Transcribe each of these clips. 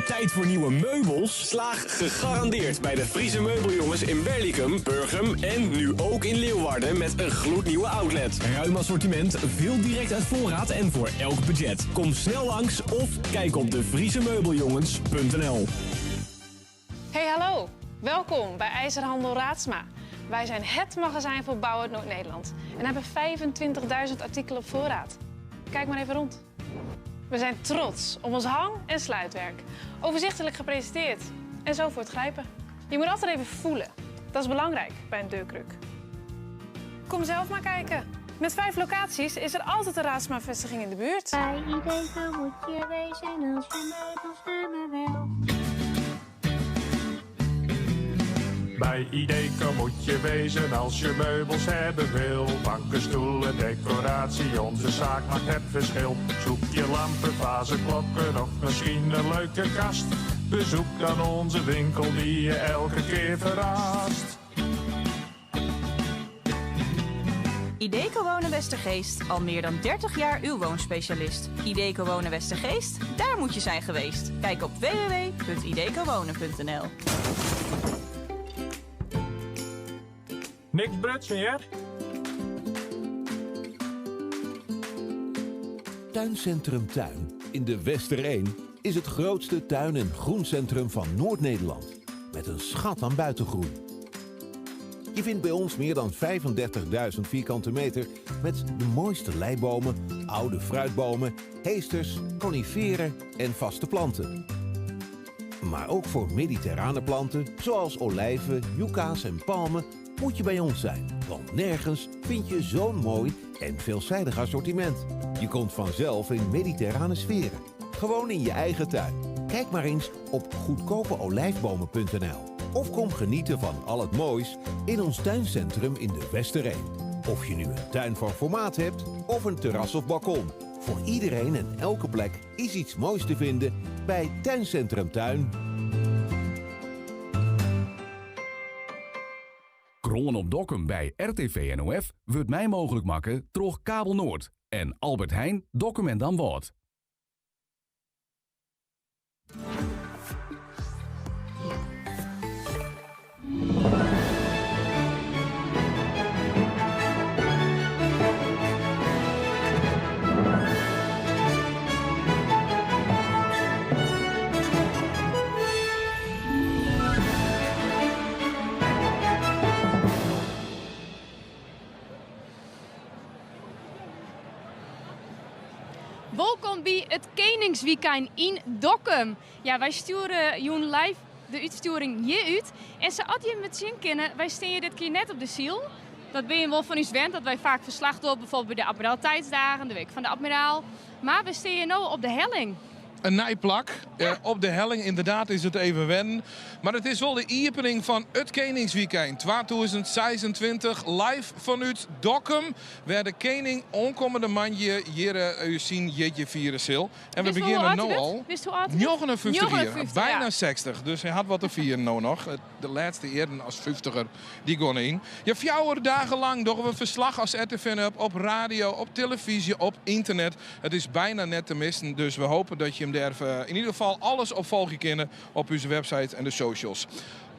Tijd voor nieuwe meubels? Slaag gegarandeerd bij de Friese Meubeljongens in Berlicum, Burgum en nu ook in Leeuwarden met een gloednieuwe outlet. Ruim assortiment, veel direct uit voorraad en voor elk budget. Kom snel langs of kijk op devriezemeubeljongens.nl. Hey hallo, welkom bij IJzerhandel Raadsma. Wij zijn het magazijn voor bouw uit Noord-Nederland en hebben 25.000 artikelen op voorraad. Kijk maar even rond. We zijn trots op ons hang- en sluitwerk. Overzichtelijk gepresenteerd en zo voor het grijpen. Je moet altijd even voelen. Dat is belangrijk bij een deurkruk. Kom zelf maar kijken. Met 5 locaties is er altijd een Raadsma-vestiging in de buurt. Bij Ideco moet je wezen als je meubels hebben wil. Bij Ideco moet je wezen als je meubels hebben wil. Banken, stoelen, decoratie, onze zaak maakt het verschil. Zoek je lampen, vazen, klokken of misschien een leuke kast. Bezoek dan onze winkel die je elke keer verrast. Ideco Wonen Westergeest, al meer dan 30 jaar uw woonspecialist. Ideco Wonen Westergeest, daar moet je zijn geweest. Kijk op w w w punt ideco wonen punt n l. Niks brutsen, hè? Tuincentrum Tuin in de Westereen is het grootste tuin- en groencentrum van Noord-Nederland. Met een schat aan buitengroen. Je vindt bij ons meer dan 35.000 vierkante meter met de mooiste leibomen, oude fruitbomen, heesters, coniferen en vaste planten. Maar ook voor mediterrane planten, zoals olijven, yucca's en palmen, moet je bij ons zijn. Want nergens vind je zo'n mooi en veelzijdig assortiment. Je komt vanzelf in mediterrane sferen. Gewoon in je eigen tuin. Kijk maar eens op goedkope olijfbomen punt N L. Of kom genieten van al het moois in ons tuincentrum in de Westereen. Of je nu een tuin van formaat hebt of een terras of balkon. Voor iedereen en elke plek is iets moois te vinden bij Tuincentrum Tuin. Kroon op Dokkum bij RTV NOF wordt mij mogelijk maken door Kabel Noord en Albert Heijn Dokkum en Damwâld. Wolkom by it Keningswykein yn Dokkum. Ja, wy stjoere jûn live de útstjoering hjir út. En sa as jim it sjen kinne, wy stean hjir dit kear net op de Syl. Dat binne jim wol fan ús wend, dat wy faak ferslach dogge, bijvoorbeeld by de Admiraliteitsdagen, de Week fan de Admiraal. Mar we stean hjir no op de helling. In nij plak. Op de helling, inderdaad is it even wennen. Mar it is wol de iepening fan it Keningswykein 2026 live fanút Dokkum, wêr de kening oankommende moandei hjir ús syn jierdei fiere sil. En we Wist hoe begjinne âld no hy wurdt? al. Wist hoe âld hy wurdt? 59 jier, 59, bijna ja. 60. Dus hy hat wat te fieren no noch. De lêste jierren as fyftiger, dy geane yn. Ja, 4 dagen lang dogge we ferslach as RTV Up op radio, op televyzje, op ynternet. It is bijna net te missen, dus we hopen dat je him dêr yn ieder gefal alles op folgje kinne op ús website en de socials.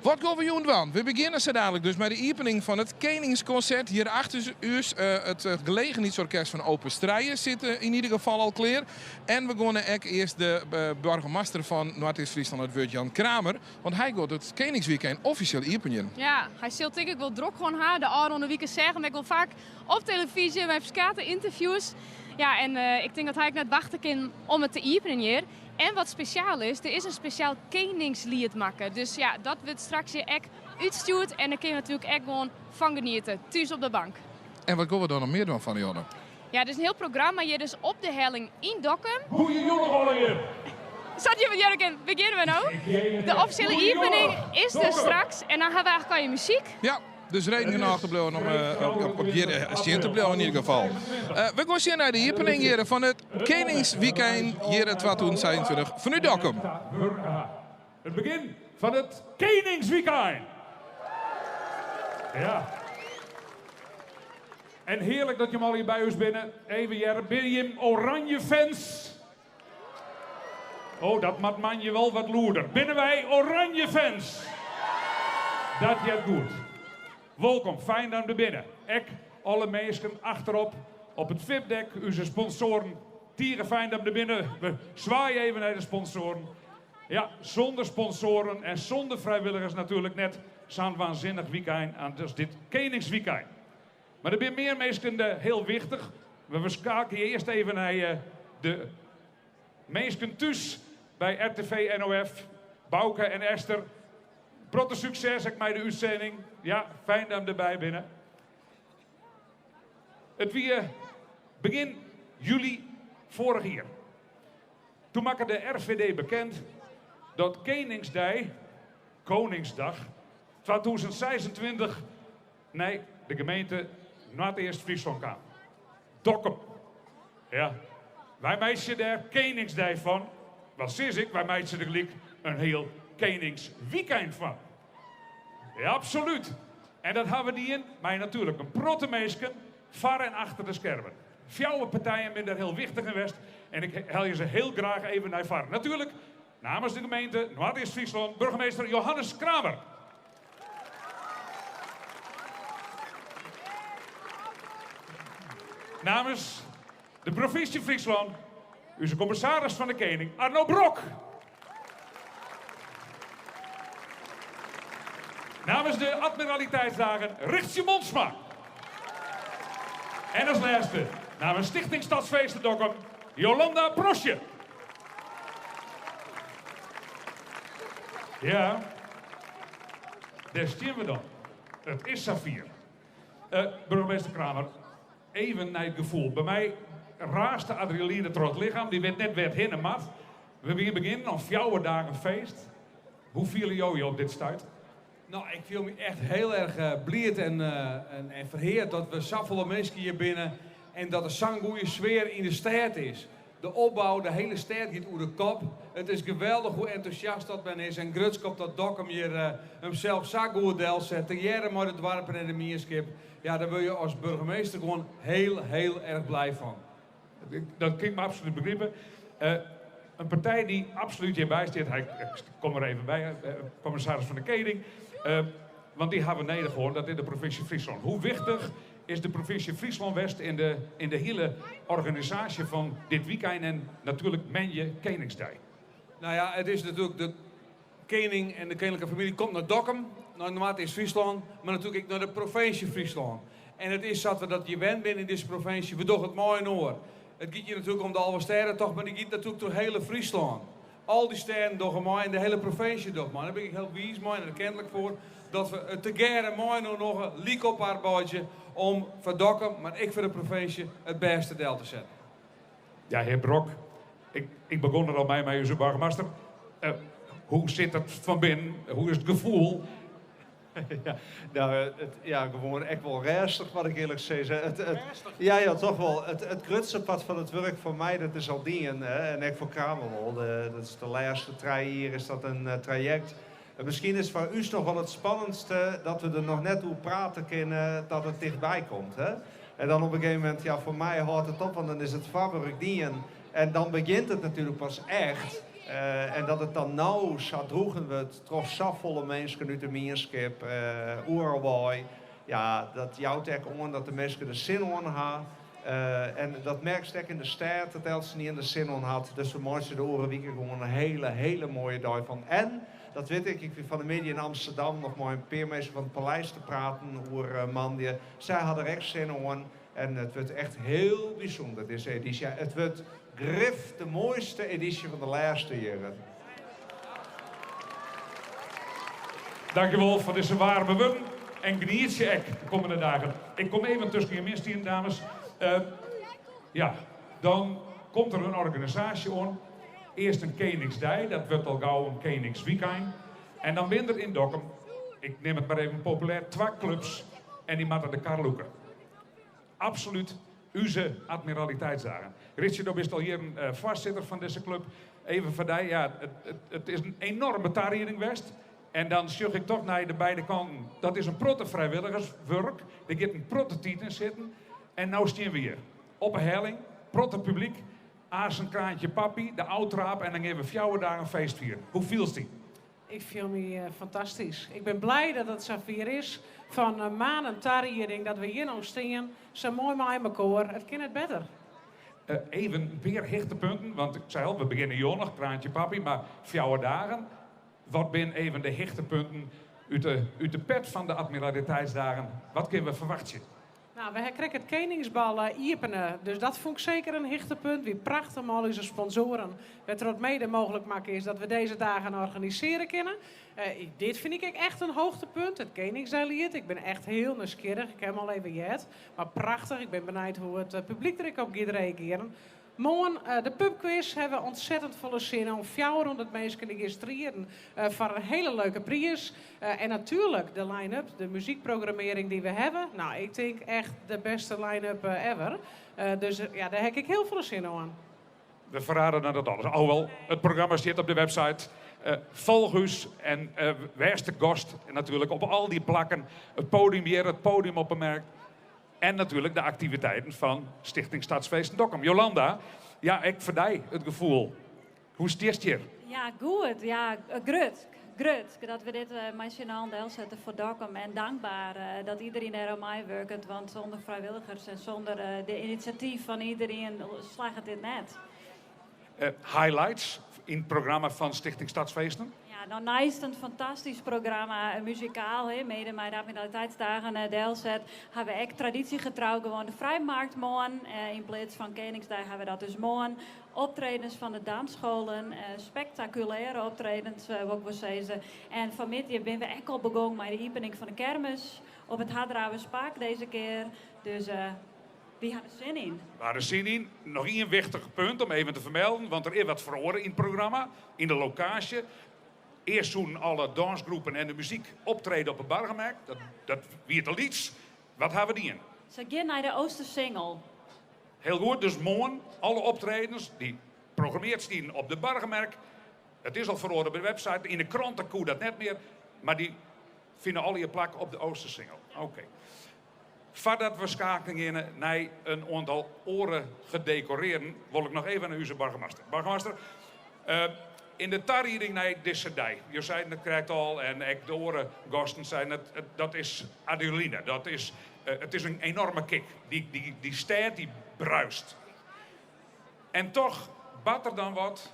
Wat gean we jûn dwaan? We begjinne sa dadelijk dus mei de iepening fan it Keningskonsert. Hjir achter ús it gelegenheidsorkest fan Open Strijen sit yn ieder gefal al klear. En we geane ek earst de boargemaster fan Noardeast-Fryslân, it wurd Jan Kramer. Want hy giet it Keningswykein offisjeel iepenjen. Ja, hy sil tink ik wol drok hân ha. De ôfrûne wiken seach him ek wol faak op televyzje by ferskate ynterviews. Ja, en ik tink dat hy ek net wachte kin om it te iepenjen hjir. En wat spesjaal is, der is in spesjaal keningsliet makke. Dus ja, dat wurdt straks hjir ek útstjoerd. En dêr kinne we natuerlik ek gewoan fan geniete, thús op de bank. En wat gean we dan noch mear dwaan, Fanny-Anne? Ja, der is in hiel programma hjir dus op de helling yn Dokkum. Goeie allegear. Sa't jim it hearre kinne, begjinne we no. De offisjele iepening is dus straks en dan ha we eigentlik al je muzyk. Ja, dus reden genôch te bliuwen om op hjir stean te bliuwen yn ieder gefal. We gean sjen nei de iepening hjir fan it Keningswykein hjir 2026 fanút Dokkum. It begjin fan it Keningswykein. Ja. En hearlik dat jim allegear by ús binne. Even hearre, binne jim oranje fans? Oh, dat moat moandei wol wat lûder. Binne wy Oranje fans? Dat heart goed. Wolkom, fijn dat jim der binne. Ek alle minsken achterop op it VIP-dek, ús sponsoaren. Tige fijn dat jim der binne. We swaaie even nei de sponsoaren. Ja, sûnder sponsoaren en sûnder frijwilligers natuerlik net sa'n waansinnich wykein as dit Keningswykein. Mar der binne mear minsken eh, hiel wichtich. We skeakelje earst even nei eh, de minsken thús by RTV NOF. Bouke en Esther. Protte sukses ek mei de útsending. Ja, fijn dat jim derby binne. It wie begjin july foarich jier. Doe makke de RVD bekend dat Keningsdei, Koningsdag, 2026 nei de gemeente Noardeast-Fryslân kaam. Dokkum. Ja, wy meitsje dêr Keningsdei fan. Wat sis ik, wy meitsje der gelyk in hiel Keningswykein fan. Ja, absolút. En dat hawwe we dien mei natuerlik in protte minsken foar en achter de skermen. Fjouwer partijen binne dêr hiel wichtich yn west en ik helje se hiel graach even nei foaren. Natuerlik namens de gemeente Noardeast-Fryslân burgemeester Johannes Kramer. Namens de provinsje Fryslân, ús kommissaris fan de Kening, Arno Brok. Namens de Admiraliteitsdagen, Richtsje Monsma. En as lêste, namens Stichting Stadsfeesten Dokkum, Jolanda Prosje. Ja, dêr steane we dan. It is safier. Uh, burgemeester Kramer, even nei it gefoel. By my raast de adrenaline troch it lichem. Dy wit net wêr't it hinne moat. We wiene begjinnen al 4 dagen feest. Hoe fiele jo je op dit stuit? Nou, ik fiel my echt hiel erch uh, bliid en, uh, en, en ferheard dat we safolle minsken hjir binne en dat der sa'n goede sfear yn de stêd is. De opbou, de hiele stêd giet oer de kop. It is geweldich hoe entûsjast dat men is en grutsk op dat Dokkum hjir uh, himsels sa goed delset. Tegearre mei de doarpen en de mienskip. Ja, dêr wurde je as burgemeester gewoan hiel, hiel erch bliid fan. Dat kin ik my absolút begripe. Uh, in partij dy't absolút hjirby stiet, hy, ik kom der even by, uh, kommissaris fan de Kening. Uh, want dy hawwe we nedich gewoan, dat is de provinsje Fryslân. Hoe wichtich is de provinsje Fryslân west yn de hiele organisaasje fan dit wykein en natuerlik moandei Keningsdei? Nou ja, it is natuerlik de kening en de keninklike famylje komt nei Dokkum, nei Noardeast-Fryslân, mar natuerlik ek nei de provinsje Fryslân. En it is sa't we dat hjir wend binne yn dizze provinsje, we dogge it mei-inoar. It giet hjir natuerlik om de Alvestêdetocht, mar dy giet natuerlik troch hiele Fryslân. Al dy stêden dogge mei en de hiele provinsje docht mei. Dêr bin ik hiel wiis mei en erkentlik foar dat we it tegearre mei-inoar dogge, lyk oparbeidzje om foar Dokkum, mar ek foar de provinsje it bêste del te setten. Ja, hear Brok, ik, ik begûn der al mei mei ús boargemaster. Uh, hoe sit it fan binnen? Hoe is it gefoel? Ja, nou, it, ja, gewoan ek wol rêstich, moat ik earlik sizze. It, ja, ja, toch wol. It grutste part fan it wurk foar my, dat is al dien. Hè, en ek foar Kramer wol. Dat is de lêste 3 jier is dat in trajekt. En miskien is foar ús noch wol it spannendste dat we der noch net oer prate kinne dat it tichtby komt. Hè? En dan op in gegeven momint, ja, foar my hâldt it op, want dan is it foarwurk dien. En dan begjint it natuerlik pas echt. En dat it dan no sa droegen wurdt troch safolle minsken út de mienskip, oeral wei. Ja, dat jout ek oan dat de minsken der sin oan ha. En dat merkst ek yn de stêd, dat eltsenien der sin oan hat. Dus we meitsje der oare wike gewoan in hiele, hiele moaie dei fan. En, dat wit ik, ik wie fan 'e middei yn Amsterdam noch mei in pear minsken fan it paleis te praten oer moandei. Sy ha der ek sin oan. En it wurdt echt hiel bysûnder, dizze edysje. It wurdt grif de moaiste edysje fan de lêste jierren. Dankjewol foar dizze waarme wurden. En genietsje ek de kommende dagen. Ik kom even tusken jim yn stean, dames. Ja, dan komt der in organisaasje oan. Earst in Keningsdei, dat wurdt al gau in Keningswykein. En dan binne der yn Dokkum, ik nim it mar even populêr, twa klups en dy moatte de kar lûke. Absolút ús Admiraliteitsdagen. Richtsje, do bist al jierren foarsitter fan dizze klup. Even foar dy, ja, it is in enoarme tarieding west. En dan sjoch ik toch nei de beide kanten. Dat is in protte frijwilligerswurk. Der giet in protte tiid yn sitten. En no steane we hjir. Op 'e helling, protte publyk. Aansen Kraantje Pappie, de ôftraap en dan gean we fjouwer dagen feest fieren. Hoe fielst dy? Ik fiel my eh, fantastysk. Ik bin bliid dat it safier is. Fan uh, maanden tarieding dat we hjir no stean. Sa moai mei mekoar. It kin net better. Uh, even in pear hichtepunten, want ik sei al, we begjinne jûn noch, Kraantje Pappie, mar fjouwer dagen. Wat binne even de hichtepunten út de, út de pet fan de Admiraliteitsdagen? Wat kinne we ferwachtsje? Nou, we ha krekt it Keningsbal eh, iepene, dus dat fûn ik seker in hichtepunt. Wie prachtich om al ús sponsoaren, wêrtroch't it mede mooglik makke is dat we dizze dagen organisearje kinne. Uh, dit fyn ik echt in hoogtepunt, it Keningsdeiliet. Ik bin echt hiel nijsgjirrich, ik ha him al even heard. Mar prachtich, ik bin benijd hoe't it eh, publyk der ek op giet reagearjen. Moarn uh, de pubquiz ha we ontzettend folle sin om 400 minsken dy't gean striden uh, foar in hiele leuke priis. Uh, en natuerlik de line-up, de muzykprogrammearring dy't we hawwe. Nou, ik tink echt de bêste line-up ever. Dus ja, dêr ha ik hiel folle sin oan. We ferrade dan dat alles. Alhoewel, it programma stiet op de website. Uh, folgje ús en uh, wês te gast. En natuerlik op al dy plakken. It poadium hjir, it poadium op 'e merk. En natuerlik de aktiviteiten fan Stichting Stadsfeesten Dokkum. Jolanda, ja, ek foar dy it gefoel. Hoe stiest hjir? Ja, goed. Ja, grut. Grut dat we dit uh, mei syn allen delsette foar Dokkum. En dankber uh, dat iderien dêr oan meiwurket. Want sûnder frijwilligers en sûnder uh, de inisjatyf fan iderien slagget dit net. Highlights yn it programma fan Stichting Stadsfeesten? Ja, no, neist in fantastysk programma, muzikaal, hè, mede mei de Admiraliteitsdagen delset, ha we ek tradysjegetrou gewoan de Frijmarkt moarn. Yn pleats fan Keningsdei ha we dat dus moarn. Optredens fan de dansscholen, spektakulêre optredens, wol ik wol sizze. En fan 'e middei binne we ek al begûn mei de iepening fan de kermis op it Harddraverspark dizze kear. Dus wy ha der sin yn. We ha der sin yn. Noch ien wichtich punt om even te fermelden, want der is wat feroare yn it programma, yn de lokaasje. Earst soene alle dansgroepen en de muzyk optrede op 'e Bargemerk. Dat, dat wie te lyts. Wat ha we dien? Se gean nei de Oostersingel. Hiel goed, dus moarn alle optredens dy't programmearre stiene op de Bargemerk. It is al feroare op de website. Yn de krante koe dat net mear, mar dy fine allegear plak op de Oostersingel. Oké. Foardat we skeakeljen geane nei in oantal oare gedekorearden, wol ik noch even nei ús boargemaster. Boargemaster, yn de tarieding nei dizze dei, jo seinen it krekt al en ek de oare gasten seinen it, dat is adrenaline, dat is, it is in enoarme kick. Dy, dy, dy stêd dy bruist. En dochs bart der dan wat,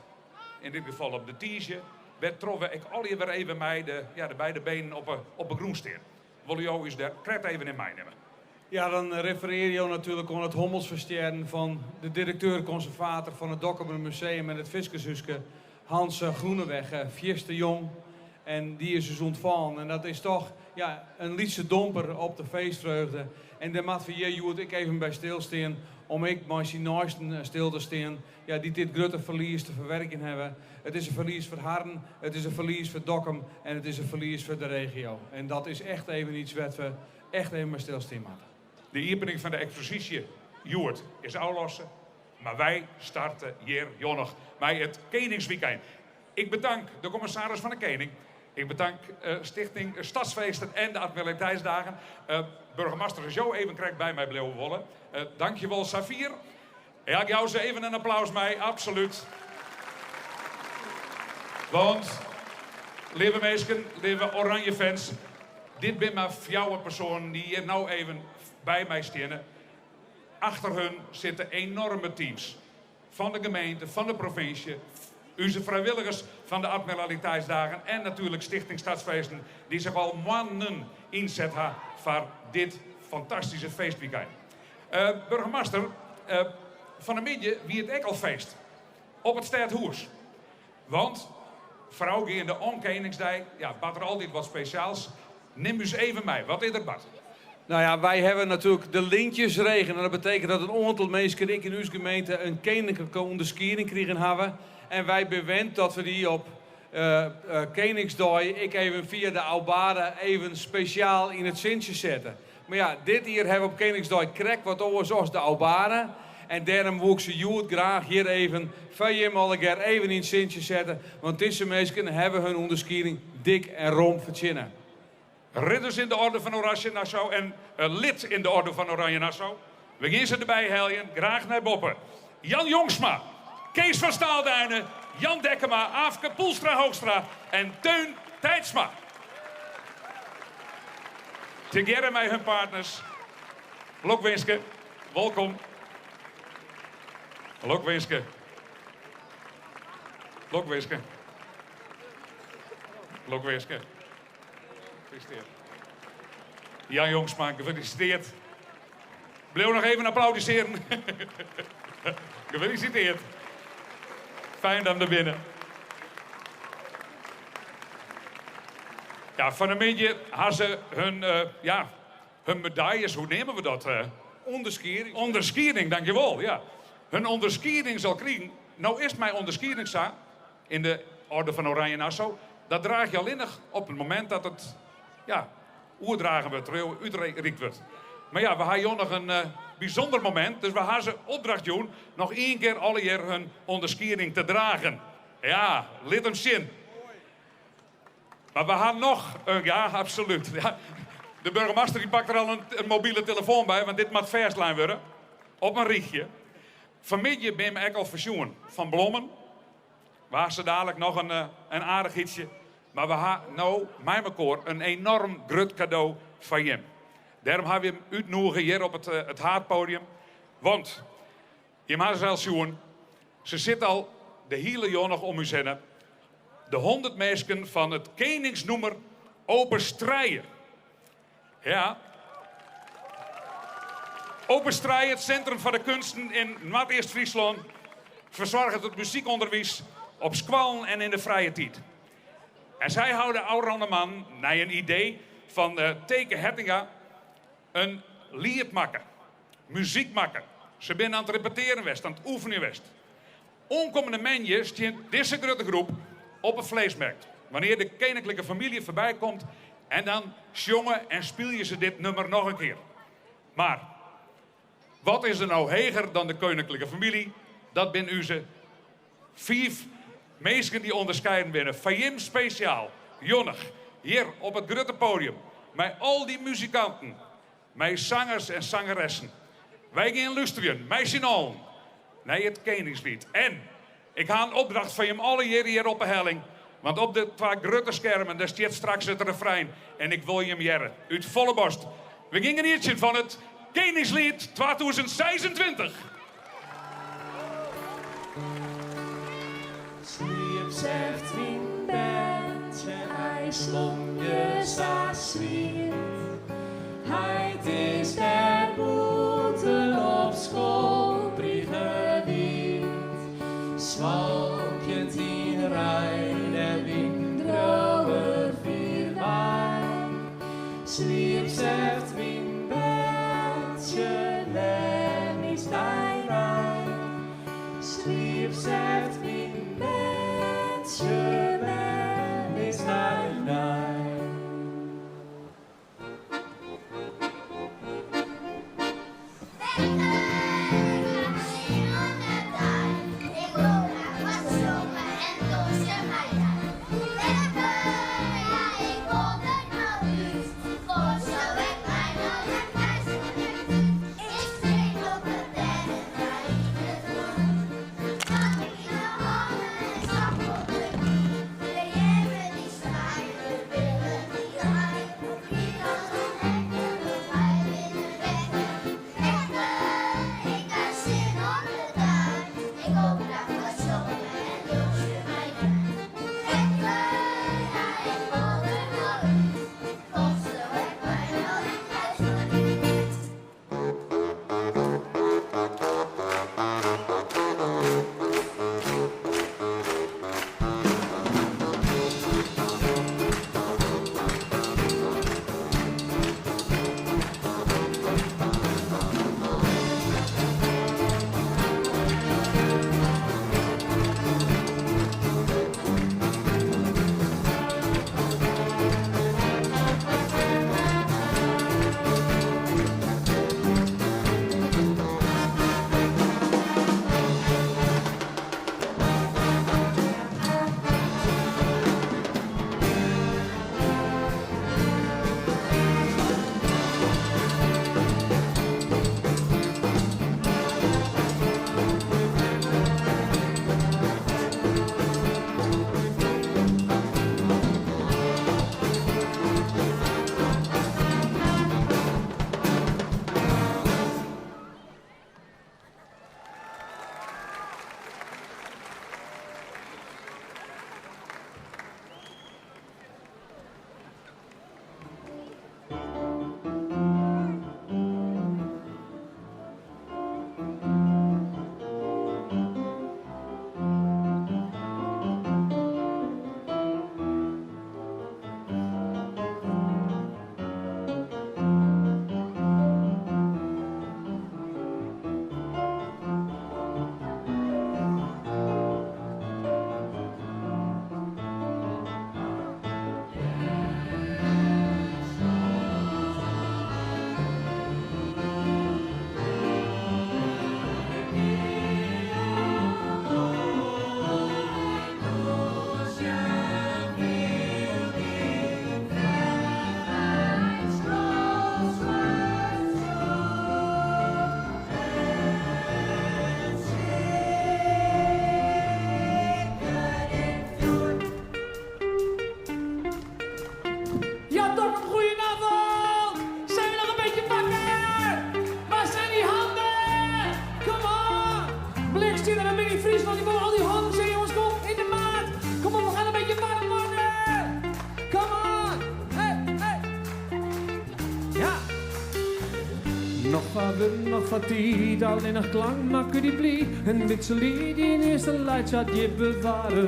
yn dit gefal op de tiisdei, wêrtroch't we ek allegear wer even mei de, ja, de beide benen op 'e grûn stean. Wolle jo ús dêr krekt even yn meinimme? Ja, dan referearje jo natuerlik oan it hommels ferstjerren fan de direkteur-konservator fan it Dokkumer Museum en it Fiskershúske, Hans Groeneweg, fierste jong. En dy is ús ûntfallen. En dat is dochs ja, in lytse domper op de feestfreugde. En dêr moatte we hjir hjoed ek even by stilstean, om ek mei syn neisten stil te stean, ja, dy't dit grutte ferlies te ferwurkjen hawwe. It is in ferlies foar harren, it is in ferlies foar Dokkum en it is in ferlies foar de regio. En dat is echt even yts wêr't we echt even by stilstean moatte. De iepening fan de eksposysje hjoed is ôfloste, mar wy starte hjir jûn noch mei it Keningswykein. Ik betank de kommissaris fan de Kening, ik betank Stichting Stadsfeesten en de Admiraliteitsdagen. Boargemaster, as jo even krekt by my bliuwe wolle. Dankjewol safier. Ja, ik jou se even in applaus mei, absolút. Want, leave minsken, leave Oranje fans, dit binne mar fjouwer persoanen dy't hjir no even by my steane. Achter hun sitte enoarme teams fan de gemeente, fan de provinsje, ús frijwilligers fan de Admiraliteitsdagen en natuerlik Stichting Stadsfeesten, dy't sich al moannen ynset ha foar dit fantastyske feestwykein. Boargemaster, fan 'e middei wie it ek al feest op it stêdhûs. Want foarôfgeande oan Keningsdei ja, bart der altyd wat spesjaals. Nim ús even mei, wat is der bard? Nou ja, wy hawwe natuerlik de lintjesregen. En dat betekent dat in oantal minsken ek yn ús gemeente in keninklike ûnderskieding krigen hawwe. En wy binne wend dat we dy op Keningsdei ek even fia de Aubade even spesjaal yn it sintsje sette. Mar ja, dit jier hawwe we op Keningsdei krekt wat oars as de Aubade. En dêrom woe ik se hjoed graach hjir even foar jim allegear even yn it sintsje sette. Want dizze minsken hawwe hun ûnderskieding dik en rom fertsjinne. Ridders in de Orde van Oranje Nassau en lid in de Orde van Oranje Nassau. We gean se derby heljen, graach nei boppe. Jan Jongsma. Kees van Staalduinen, Jan Dekkema, Aafke Poelstra-Hoogstra en Teun Tijtsma. Tegearre mei hun partners. Lokwinske, wolkom. Lokwinske. Lokwinske. Lokwinske. Gefeliciteerd. Jan Jongsma, gefeliciteerd. Bliuw noch even applaudissearjen. Gefeliciteerd. Fijn dat der binne. Ja, fan 'e middei ha se hun, uh, ja, hun medailles, hoe neame we dat? Uh, Onderskieding. Onderskieding, dankjewol. Ja. Hun onderskieding al krigen. No is mei onderskieding sa, yn de Orde van Oranje Nassau, dat draach je allinnich op it momint dat it ja, oerdragen wurdt, útrikt wurdt. Mar ja, we ha jûn noch in bysûnder momint, dus we ha se opdracht jûn noch ien kear allegear hun ûnderskieding te dragen. Ja, lit him sjen. Mar we ha noch in, ja, absolút. Ja, de boargemaster dy pakt der al in mobile telefoan by, want dit moat fêstlein wurde op in rychje. Fan 'e middei binne we ek al foarsjoen fan blommen. Waar se dadelijk noch in aardichheidsje. Mar we ha no mei mekoar in enoarm grut kado foar jim. Dêrom ha we him útnûge hjir op it haadpoadium. Want, jim ha sels sjoen, se sit al de hiele jûn noch om ús hinne. De 100 minsken fan it keningsnûmer Opus Trije. Ja. Opus Trije, it sintrum foar de keunsten yn Noardeast-Fryslân, fersoarget it muzykûnderwiis op skoallen en yn de frije tiid. En sy hawwe de ôfrûne moannen nei in idee fan Teke Hettinga in liet makke, muzyk makke. Se binne oan it repetearjen west, oan it oefenjen west. Oankommende moandei stiet dizze grutte groep op 'e Vleesmerk. Wannear't de keninklike famylje foarby komt en dan sjonge en spylje se dit nûmer noch in kear. Mar wat is der no heger dan de keninklike famylje? Dat binne ús fiif minsken dy't ûnderskieden binne. Foar jim spesjaal, jûn, hjir op it grutte poadium, mei al dy muzikanten, mei sangers en sangeressen. Wy gean lústerjen, mei syn allen, nei it Keningsliet. En ik ha in opdracht foar jim allegear hjir op 'e helling. Want op de twa grutte skermen, dêr stiet straks it refrein. En ik wol jim hearre, út folle boarst. We gean genietsjen fan it Keningsliet 2026. Sliep seft myn berntsje, hy slomje sa swiet. Heit is dêr bûten op skoal prigewiet. Swalkjend yn rein en wyn dreau er fier wei. Sliep seft myn berntsje, mem is dy nei. Sliep seft myn berntsje, mem is dy nei. foar wurden noch foar tiid, allinnich klank makke dy bliid. In wikselliet, dyn earste leit sa't je bewarre.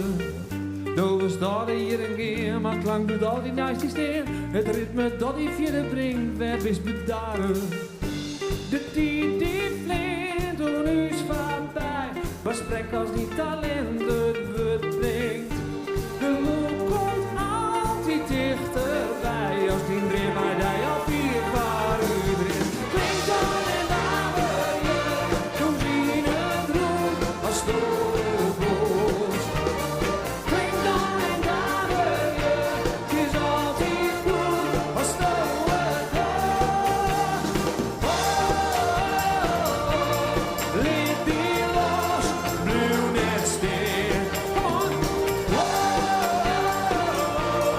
Do wurdst âlder jierren gean, mar klank bliuwt altyd neist dy stean. It ritme dat dy fierder bringt, wêr bist bedarre? De tiid dy fleant oan ús foarby, mar sprek as dyn talint it wurd bringt. Gelok komt altyd tichterby as dyn dream mei dy al fier foarút rint. Klink dan en daverje, dûns yn it rûn as stowebos. Klink dan en daverje, 't is altyd goed as stowebos. Oh, lit dy los, bliuw net stean. Come on. Oh,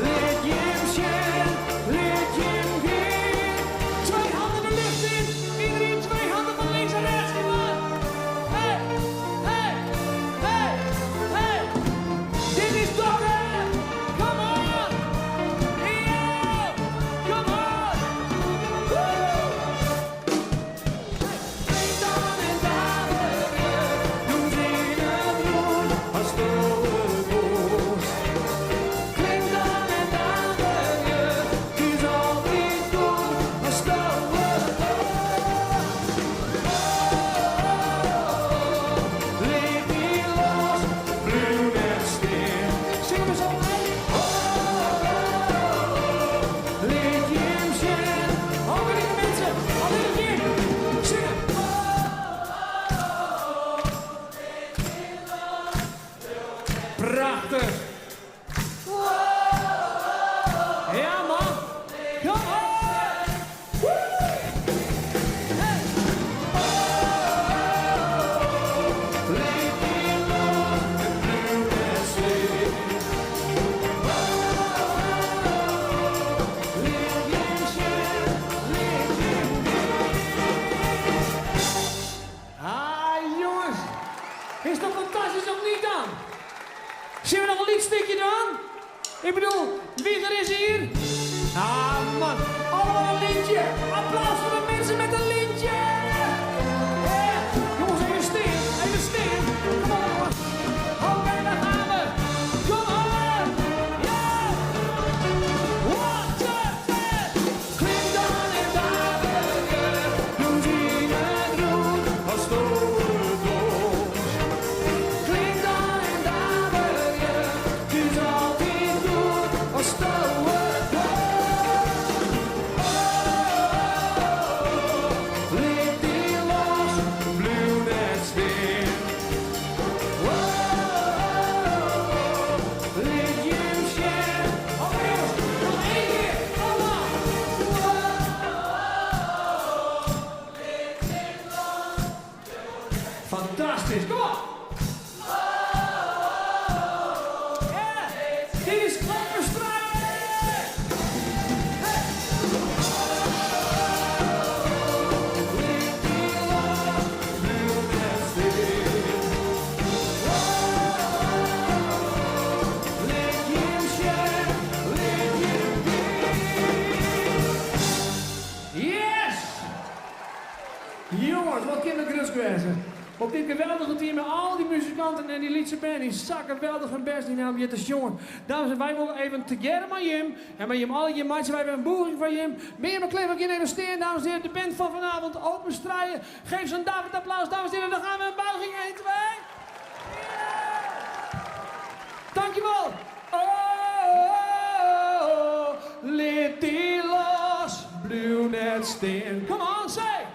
lit jim sjen, lit jim gean. Twee handen de lucht in. Iedereen twee handen van links en rechts. Come on. Hey, hey, hey, hey. Dit is Dokkum. Come on. Yeah. Come on. Woo. Klink dan en daverje, dûns yn it rûn as stowebos. Klink dan en daverje, 't is altyd goed as stowebos. Oh, lit dy los, bliuw net stean. Sing we zo mee. Oh, lit jim sjen. Ook lieve mensen, alleen jim. Zingen. Prachtig. Ja man. Come on. Woo! Hey. Oh, lit dy los en bliuw net stean. Oh, lit jim sjen, lit jim gean. Ah jongens, is toch fantastisch of niet dan? Zullen we nog een lietstukje doen? Ik bedoel, wie er is hier? Ah man, allemaal een lintje. Applaus voor de mensen met een lintje. Ja. Jongens, even stil, even stil. Kom op jongens. Oké, daar gaan we. Come on. Ja. One, two, three. Klink dan en daverje, dûns yn it rûn as stowebos. Klink dan en daverje, 't is altyd goed as stowebos. Oh, lit dy los, bliuw net stean. Oh, lit jim sjen. Oké jongens, nog één keer, allemaal. Oh, lit dy los. Fantastisch, kom op! Ja, dit is Klapperstrijd! Hey! Lit dy los, bliuw net stean. Lit jim sjen, lit jim gean. Yes! Jongens, wat kin it grutsk wêze. Op dit geweldige team met al die muzikanten en die lytse band, dy sa geweldich hun bêst dien om hjir te sjongen. Dames en wy wolle even tegearre mei jim en mei jim allegear meitsje wy wer in bûging foar jim. Mear mar klear, we gean even stean, dames en heren. De band van vanavond, Open Strijen. Geef ze een daverend applaus, dames en heren. Dan gaan we een buiging. 1, 2. Dankjewel. Oh, lit dy los, bliuw net stean. Come on, say.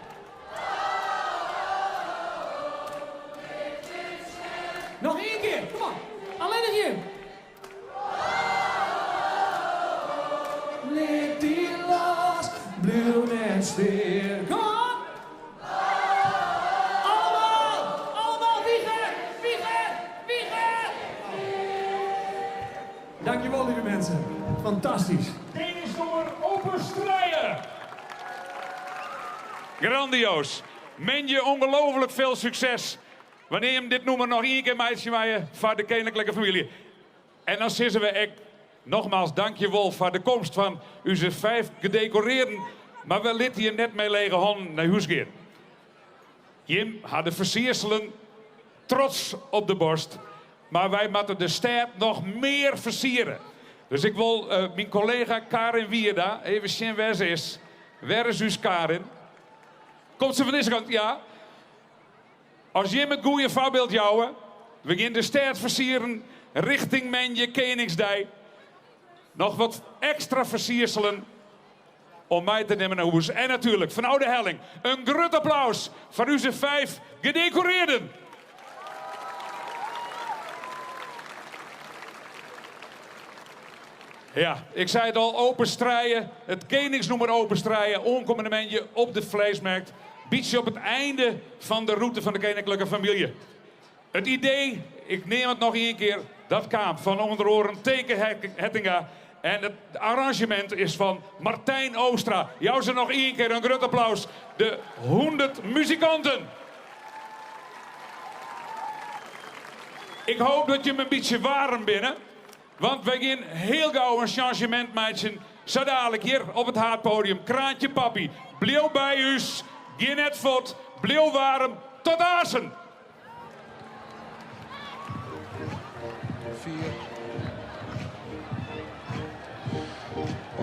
Noch ien kear, come on. Allinnich jim. Lit dy los, bliuw net stean. Come on. Allemaal, allemaal, Wieger, Wieger, Wieger. Dankjewel, lieve mensen. Fantastisch. Keningsnûmer Open Strijen. Grandioos. Men je ongelooflijk veel succes. Wannear jim dit nûmer noch ien kear meitsje meie foar de keninklike famylje. En dan sizze we ek nogmaals dankjewol foar de komst fan ús fiif gedekorearden. Mar we litte jim net mei lege hannen nei hûs gean. Jim ha de fersierselen trots op de borst, mar wy moatte de stêd noch mear fersiere. Dus ik wol myn kollega Karin Wierda even sjen wêr se is. Wêr is ús Karin? Komt se fan dizze kant? Ja. As jim it goede foarbyld jouwe, we gean de stêd fersieren richting moandei Keningsdei. Noch wat ekstra fersierselen om mei te nimmen nei hûs. En natuerlik fanôf de helling in grut applaus foar ús fiif gedekorearden. Ja, ik sei it al, Open Strije, it keningsnûmer Open Strije, oankommende moandei op de Vleesmerk. Bytsje op it einde fan de rûte fan de keninklike famylje. It idee, ik neam it noch ien kear, dat kaam fan ûnder oaren Teke Hettinga en it arranzjemint is fan Martijn Oostra. Jou se noch ien kear in grut applaus, de 100 muzikanten! Ik hoop dat jim in bytsje waarm binne, want wy gean hiel gau in sjanzjemint meitsjen, sa dadelijk hjir op it haadpodium. Kraantje Pappie, bliuw by ús, gean net fuort, bliuw waarm, tot aansen!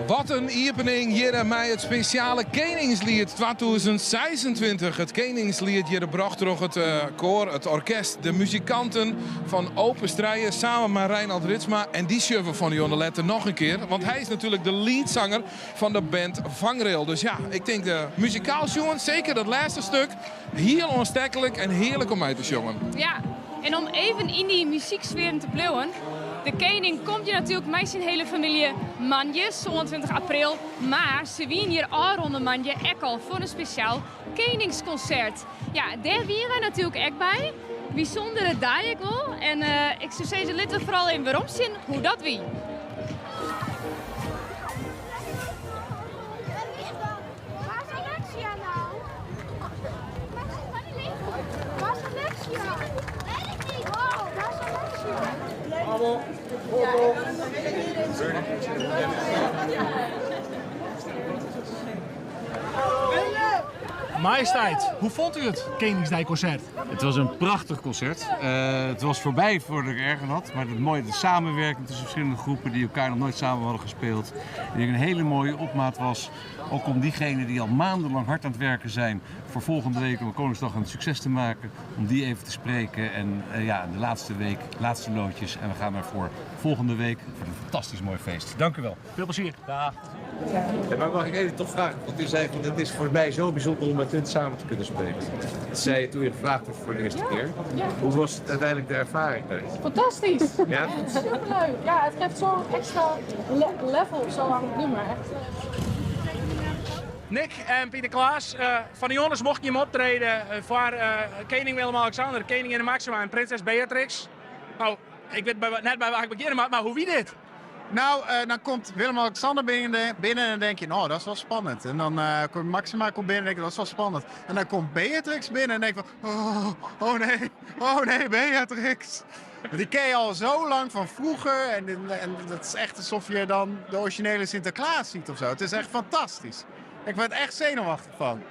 Wat in iepening hjir mei it spesjale Keningsliet 2026. It Keningsliet hjir brocht troch it koar, it orkest, de muzikanten fan Open Strije samen mei Reinald Ritsma. En dy sjogge we fan jûn letter noch in kear, want hy is natuerlik de leadzanger fan de band Vangrail. Dus ja, ik tink de muzikaal sjoen, seker dat lêste stik, Hiel oansteklik en hearlik om mei te sjongen. Ja, en om even yn dy muzyksfearen te bliuwen, de kening komt hjir natuerlik mei syn hiele famylje moandei, 27 april, mar se wiene hjir ôfrûne moandei ek al foar in spesjaal keningskonsert. Ja, dêr wiene wy natuerlik ek by. Bysûndere dei ek wol. En ik soe sizze, litte we foaral even werom sjen hoe dat wie. Waar is Alexia nou? Waar is Alexia? Weet ik niet. Wow, waar is Alexia? Majesteit, hoe vond u het Koningsdagconcert? Het was een prachtig concert. Uh, het was voorbij voordat ik erger had. Maar het mooie, de samenwerking tussen verschillende groepen die elkaar nog nooit samen hadden gespeeld. Ik denk een hele mooie opmaat was. Ook om diegenen die al maandenlang hard aan het werken zijn voor volgende week om Koningsdag een succes te maken. Om die even te spreken. En uh, ja, de laatste week, laatste loodjes. En we gaan ervoor volgende week voor een fantastisch mooi feest. Dank u wel. Veel plezier. Dag. Ja, maar mag ik even toch vragen, want u zei van het is voor mij zo bijzonder om met hun samen te kunnen spelen. Dat zei je toen je gevraagd werd voor de eerste keer. Ja. Hoe was het uiteindelijk de ervaring? Fantastisch! Ja? Superleuk! Ja, het geeft zo'n extra level zo aan het nummer. Echt. Nick en Pieter Klaas, uh, fan de jûn mochten jim optrede eh, foar uh, kening Willem-Alexander, keninginne Maxima en prinses Beatrix. Nou, ik wit net by wa ik begjinne moat, mar hoe wie dit? Nou, uh, dan komt Willem-Alexander binnen, binnen en dan denk je, nou, dat is wel spannend. En dan uh, komt Maxima komt binnen en denk je, dat is wel spannend. En dan komt Beatrix binnen en denk je van, oh, oh nee, oh nee, Beatrix. Want die ken je al zo lang van vroeger. En, en dat is echt alsof je dan de originele Sinterklaas ziet of zo. Het is echt fantastisch. Ik werd echt zenuwachtig van.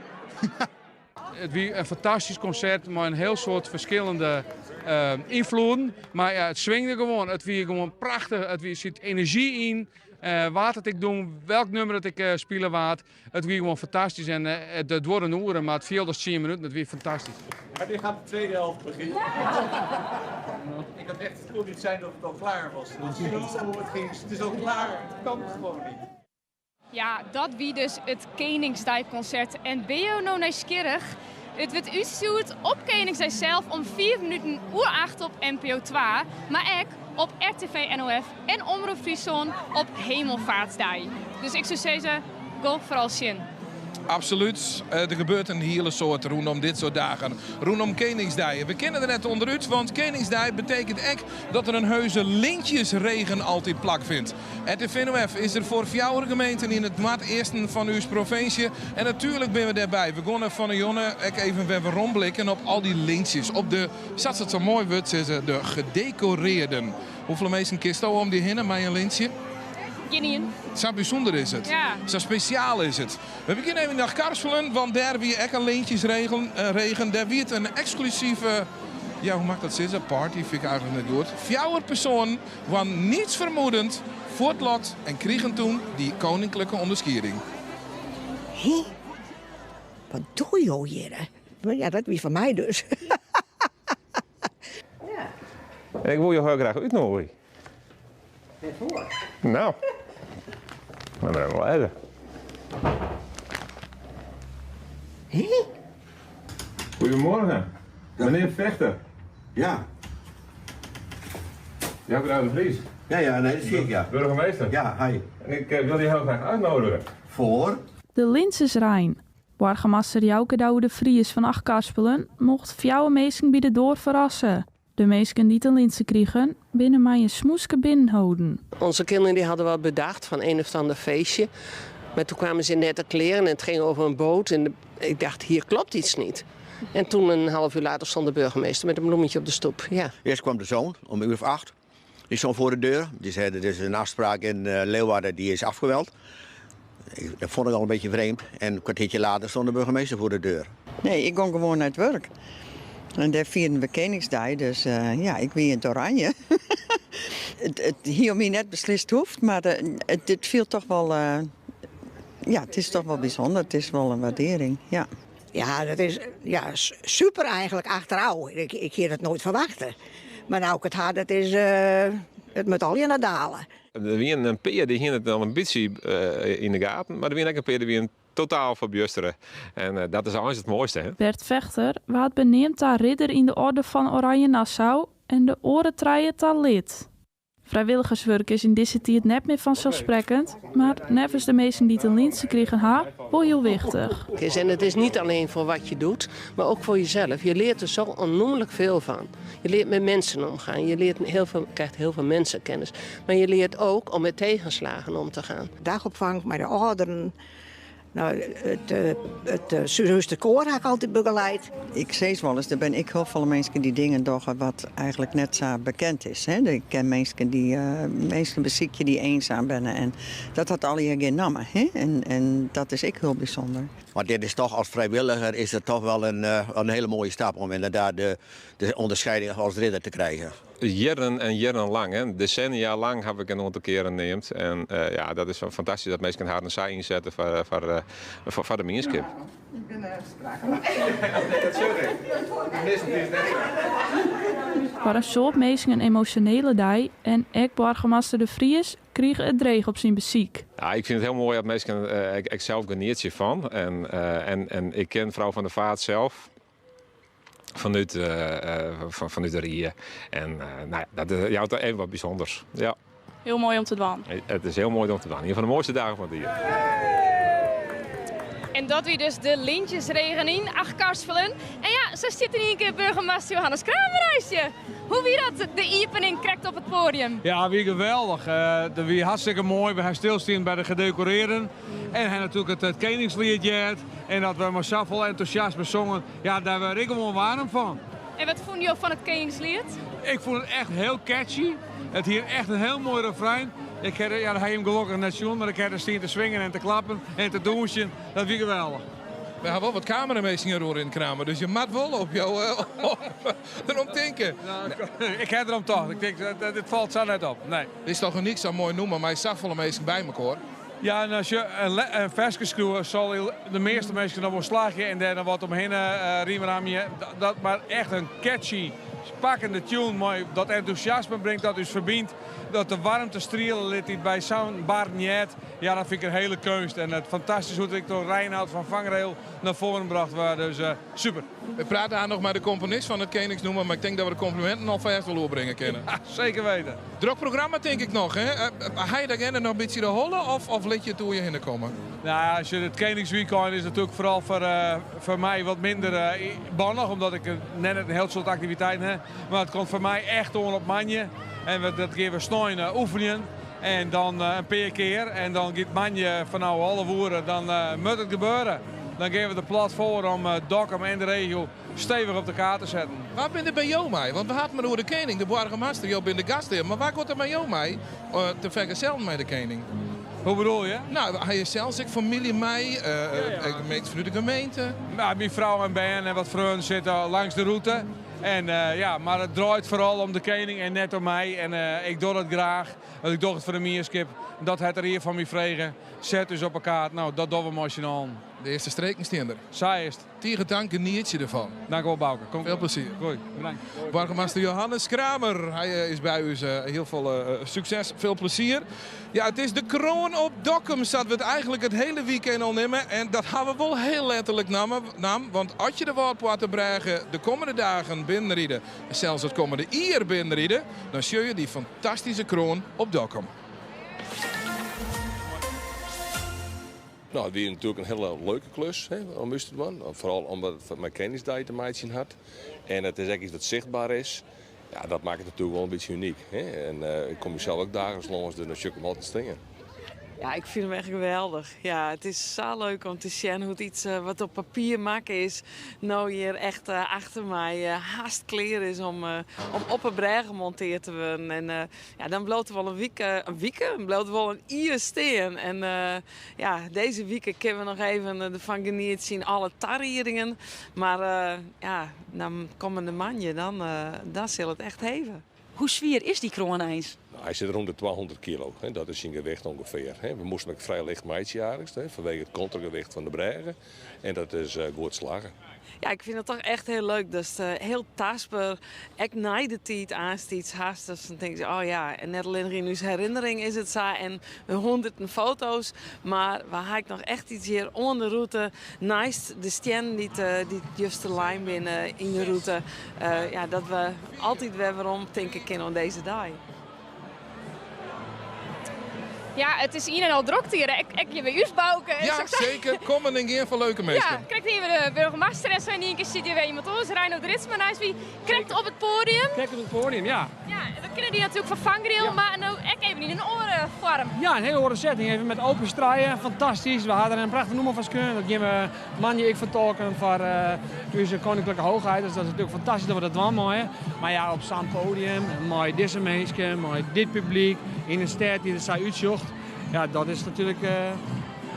It wie in fantastysk konsert mei in hiel soad ferskillende uh, ynfloeden. Mar ja, it swingde gewoan. It wie gewoan prachtich. It wie, sit enerzjy yn. Uh, wat it ek doen, welk nûmer it ek uh, spile waard. It wie gewoan fantastysk en uh, it, it duorre in oere, mar it fielde as 10 minuten. It wie fantastysk. Wannear gaat de tweede helft beginnen? Ik had echt, het kon niet zijn dat het al klaar was. Zo, het, ging, het is al klaar, het kan gewoon niet. Ja, dat wie dus it Keningsdeikonsert. En binne jo no nijsgjirrich? It wurdt útstjoerd op Keningsdei sels om 5 minuten oer 8 op NPO 2, mar ek op RTV NOF en Omrop Fryslân op Hemelvaartsdei. Dus ik soe sizze, gean foaral sjen. Absolút. Eh, der gebeurt in hiele soad rûnom dit soart dagen. Rûnom Keningsdei. We kinne der net ûnderút, want Keningsdei betekent ek dat der in heuse lintjesregen altyd plakfynt. RTV NOF is der foar fjouwer gemeenten yn it noardeasten fan ús provinsje. En natuerlik binne we dêrby. We geane fan 'e jûn ek even wer weromblikken op al dy lintsjes. Op de, sa't se it sa moai wurd sizze, de gedekorearden. Hoefolle minsken kinsto om dy hinne mei in lintsje? Gjinien. Sa bysûnder is it. Ja. Sa spesjaal is it. We begjinne even yn Achtkarspelen, want dêr wie ek in lintjesregen. Regen. Dêr wie it in eksklusive, ja, hoe moat ik dat sizze, party fyn ik eigenlik net goed. Fjouwer persoanen waarden niets vermoedend fuortlokt en krigen toen dy koninklijke ûnderskieding. Hé? Wat dogge jo hjirre? Ja, dat wie foar my dus. En ik wol jo hiel graach útnûgje. Wêrfoar? No, dan moat ik wol even. Hé? Goedemorgen, meneer Vechter. Ja. Jouke de Vries. Ja, ja, nee, dat zie ik, ja. Burgemeester. Ja, hi. En ik eh, wil je heel graag uitnodigen. Voor? De Lintsjesrein. Boargemaster Jouke Douwe de Vries fan Achtkarspelen mocht fjouwer minsken by de doar ferrasse. De minsken dy't in lintsje krigen, binne mei in smoeske binnenholden. Onze kinderen die hadden wat bedacht van een of ander feestje. Maar toen kwamen ze in nette kleren en het ging over een boot. En ik dacht, hier klopt iets niet. En toen een half uur later stond de burgemeester met een bloemetje op de stoep. Ja. Eerst kwam de zoon om een uur of 8. Die stond voor de deur. Die zei, er is een afspraak in Leeuwarden, die is afgeweld. Dat vond ik al een beetje vreemd. En een kwartiertje later stond de burgemeester voor de deur. Nee, ik kon gewoon naar het werk. En daar vierden we Koningsdag, dus ja, ik wie in het oranje. Het hier om net beslist hoeft, maar het viel toch wel... Ja, het is toch wel bijzonder. Het is wel een waardering, ja. Ja, dat is, ja, super eigenlijk achteraf. Ik had het nooit verwachten. Maar nou ik het had, dat is, het moet al je naar dalen. Er wie in pear dy hiene it al in bytsje yn de gaten, mar der wiene ek in pear dy wiene totaal ferbjustere. En dat is eins it moaiste, hè? Bert Vegter waard beneamd ta ridder yn de Orde fan Oranje Nassau en de oare trije ta lid. Frijwilligerswurk is yn dizze tiid net mear fanselssprekkend, mar neffens de minsken dy't in lintsje krigen ha, wol hiel wichtich. En het is niet alleen voor wat je doet, maar ook voor jezelf. Je leert er zo onnoemelijk veel van. Je leert met mensen omgaan, je leert heel veel, krijgt heel veel mensenkennis. Maar je leert ook om met tegenslagen om te gaan. Dagopvang met de ouderen. Nou, het zusterkoor heb ik altijd begeleid. Ik zeg wel eens, er ben ik heel veel mensen die dingen doen wat eigenlijk net zo bekend is. Hè? Ik ken mensen die mensen beziek die eenzaam zijn. En dat had al hier geen namen. Hè? En dat is ik heel bijzonder. Maar dit is toch, als vrijwilliger is het toch wel een hele mooie stap om inderdaad de onderscheiding als ridder te krijgen. Jierren en jierren lang, hè. Decennia lang heb ik een aantal keren neemd. En ja, dat is wel fantastisch dat mensen haar zij inzetten voor de mienskip. Ja, ik ben er sprakeloos. Dat zeg ik. Het is net zo. Foar in soad minsken in emosjonele dei en ek boargemaster De Vries krige it dreech op syn besyk. Ja, ik vind het heel mooi dat mensen, ik zelf geniet je van. En ik ken vrouw van der Vaart zelf. Vanuit de Rie. En nou ja, dat is toch even wat bijzonders. Ja. Heel mooi om te doen. Het is heel mooi om te doen. Een van de mooiste dagen van het jaar. En dat wie dus de lintjesregen in Achtkarspelen. En ja, zo zit er in één keer burgemeester Johannes Kramer. Hoe wie dat de opening krijgt op het podium? Ja, wie geweldig. Dat wie hartstikke mooi. We gaan stilstaan bij de gedecoreerden. En hij natuurlijk het Koningsliedje. En dat we maar zoveel enthousiasme zongen. Ja, daar werd ik gewoon warm van. En wat vond je van het Koningslied? Ik vond het echt heel catchy. Het hier echt een heel mooi refrein. Ik heb, ja, hij hem gelukkig net zien, maar ik heb er staan te swingen en te klappen en te douchen. Dat is geweldig. We hebben wel wat camerameesters hier in Kramer, dus je moet wel op jou erom denken. Nou, ik heb erom toch. Ik denk, dit valt zo net op. Nee. Het is toch niks zo mooi noemen, maar je zag wel meesten bij elkaar. Hoor. Ja, en als je een versje schreeuwt, zal de meeste mensen dan wel slagen en daar dan wat omheen riemen aan je. Dat, maar echt een catchy, pakkende tune, mooi, dat enthousiasme brengt, dat dus verbindt, dat de warmte strelen liet die bij zo'n bar niet. Ja, dat vind ik een hele kunst. En het fantastisch hoe ik door Reinoud van Vangrail naar voren gebracht werd. Dus super. We praten aan nog maar de componist van het Koningsnoemen, maar ik denk dat we de complimenten alvast wel doorbrengen kunnen. Ja, zeker weten. Druk programma denk ik nog, hè? Ga je daar nog een beetje de hollen of liet je het hoe je heen komen? Nou ja, als je het Koningsweekend is natuurlijk vooral voor mij wat minder bannig, omdat ik net een heel soort activiteiten heb. Maar het komt voor mij echt om op manje. En dat geven we snoeien oefenen. En dan een paar keer. En dan gaat manje van nou half uur, dan moet het gebeuren. Dan geven we de plat voor om Dokkum en de regio stevich op de kaart te setten. Wa binne der by jo mei? Want we ha it mar oer de kening, de boargemaster, jo binne de gasthear. Mar wa giet der mei jo mei te fergezellen mei de kening? Hoe bedoel je? Nou, ha je sels ek famylje mei, minsken fanút de gemeente? Ja, myn frou en bern en wat freonen sitte langs de rûte. En ja, mar it draait foaral om de kening en net om my. En ik doch dat graach, want ik doch it foar de mienskip. Dat hat de rie fan my frege. Set ús op 'e kaart. No, dat dogge we mei syn allen. De earste streken stean der. Sa is it. Tige tank, genietsje derfan. Dank wol Bauke. Kom Veel plezier. Goeie, bedankt. Boargemaster Johannes Kramer, hy is by ús. Hiel folle sukses, veel plezier. Ja, it is de kroan op Dokkum, sa't we it eigenlik it hiele wykein al neame. En dat ha we wol hiel letterlik naam, want as je de Wâldpoartebrêge de kommende dagen binnenride, en sels it kommende jier binnenride, dan sjogge je dy fantastyske kroan op Dokkum. No, it wie natuerlik in hiele leuke klus hè, om ús te dwaan. Foaral omdat it mei Keningsdei te meitsjen hat. En it is ek iets wat sichtber is. Ja, dat makket it natuerlik wol in bytsje unyk. Hè. En ik kom hjir sels ek daagliks lâns, dus dan sjoch ik him altyd stean. Ja, ik fyn him echt geweldich. Ja, it is sa leuk om te sjen hoe't iets wat op papier makke is, no hjir echt achter my hast klear is om op 'e brêge monteard te wurden. En ja, dan bliuwt er wol in wike, in wike, bliuwt er wol in jier stean. En ja, dizze wike kinne we noch even derfan genietsje yn alle tariedingen. Mar ja, dan kommende moandei, dan, dan sil it echt heve. Hoe swier is dy kroan eins? No, hy sit rûn de 200 kilo, dat is syn gewicht ûngefear. We moasten him ek frij licht meitsje eigentlik, fanwege it kontragewicht fan de brêge. En dat is goed slagge. Ja, ik fyn it toch echt hiel leuk datst hiel tastber ek nei de tiid aanst iets hast. Dus dan tink je, oh ja, en net allinnich yn ús herinnering is it sa en hûnderten foto's, mar we ha ek noch echt iets hjir oan de rûte neist de stiennen dy't dy't juster lein binne yn de rûte. Ja, dat we altyd wer werom tinke kinne oan dizze dei. Ja, it is ien en al drokte hjir. Ek, ek hjir by ús Bauke. Ja, seker. Kommen en gean fan leuke minsken. Ja, krekt hjir de boargemaster en sa yn ien kear sit hjir wer iemand oars. Reinhold Ritsma neist my. Krekt op it poadium. Krekt op it poadium, ja. Ja, we kinne dy natuerlik fan Vangrail, mar no ek even yn in oare foarm. Ja, in hiele oare setting. Even met open struien. Fantastysk. We ha der in prachtich nûmer fan skreaun. Dat gean we moandei ek fertolken foar ús Koninklijke Hoogheid. Dus dat is natuerlik fantastysk dat we dat dwaan meie. Mar ja, op sa'n podium, mei dizze minsken, mei dit publyk, yn in stêd dy't der sa útsjocht. Ja, dat is natuerlik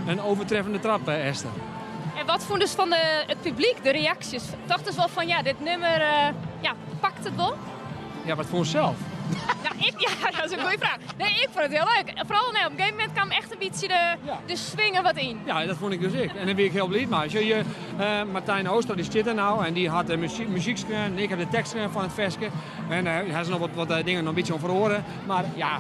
in overtreffende trap, Esther. En wat fûnest fan it publyk, de reaksjes? Tochtest wol fan ja, dit nûmer ja, pakt it wol? Ja, wat fûnst sels? Ja, ik, ja, dat is in goede fraach. Nee, ik fûn it hiel leuk. Foaral nee, op in gegeven momint kaam echt in bytsje de, de swing der wat yn. Ja, dat fûn ik dus ek. En dêr wie ik hiel bliid mei. Sjoch, je, Martijn Oostra dy stiet der no en dy hat de muzyk, muzyk skreaun. Ik ha de tekst skreaun fan it ferske. En hy is noch wat dingen noch in bytsje oan feroare. Mar ja,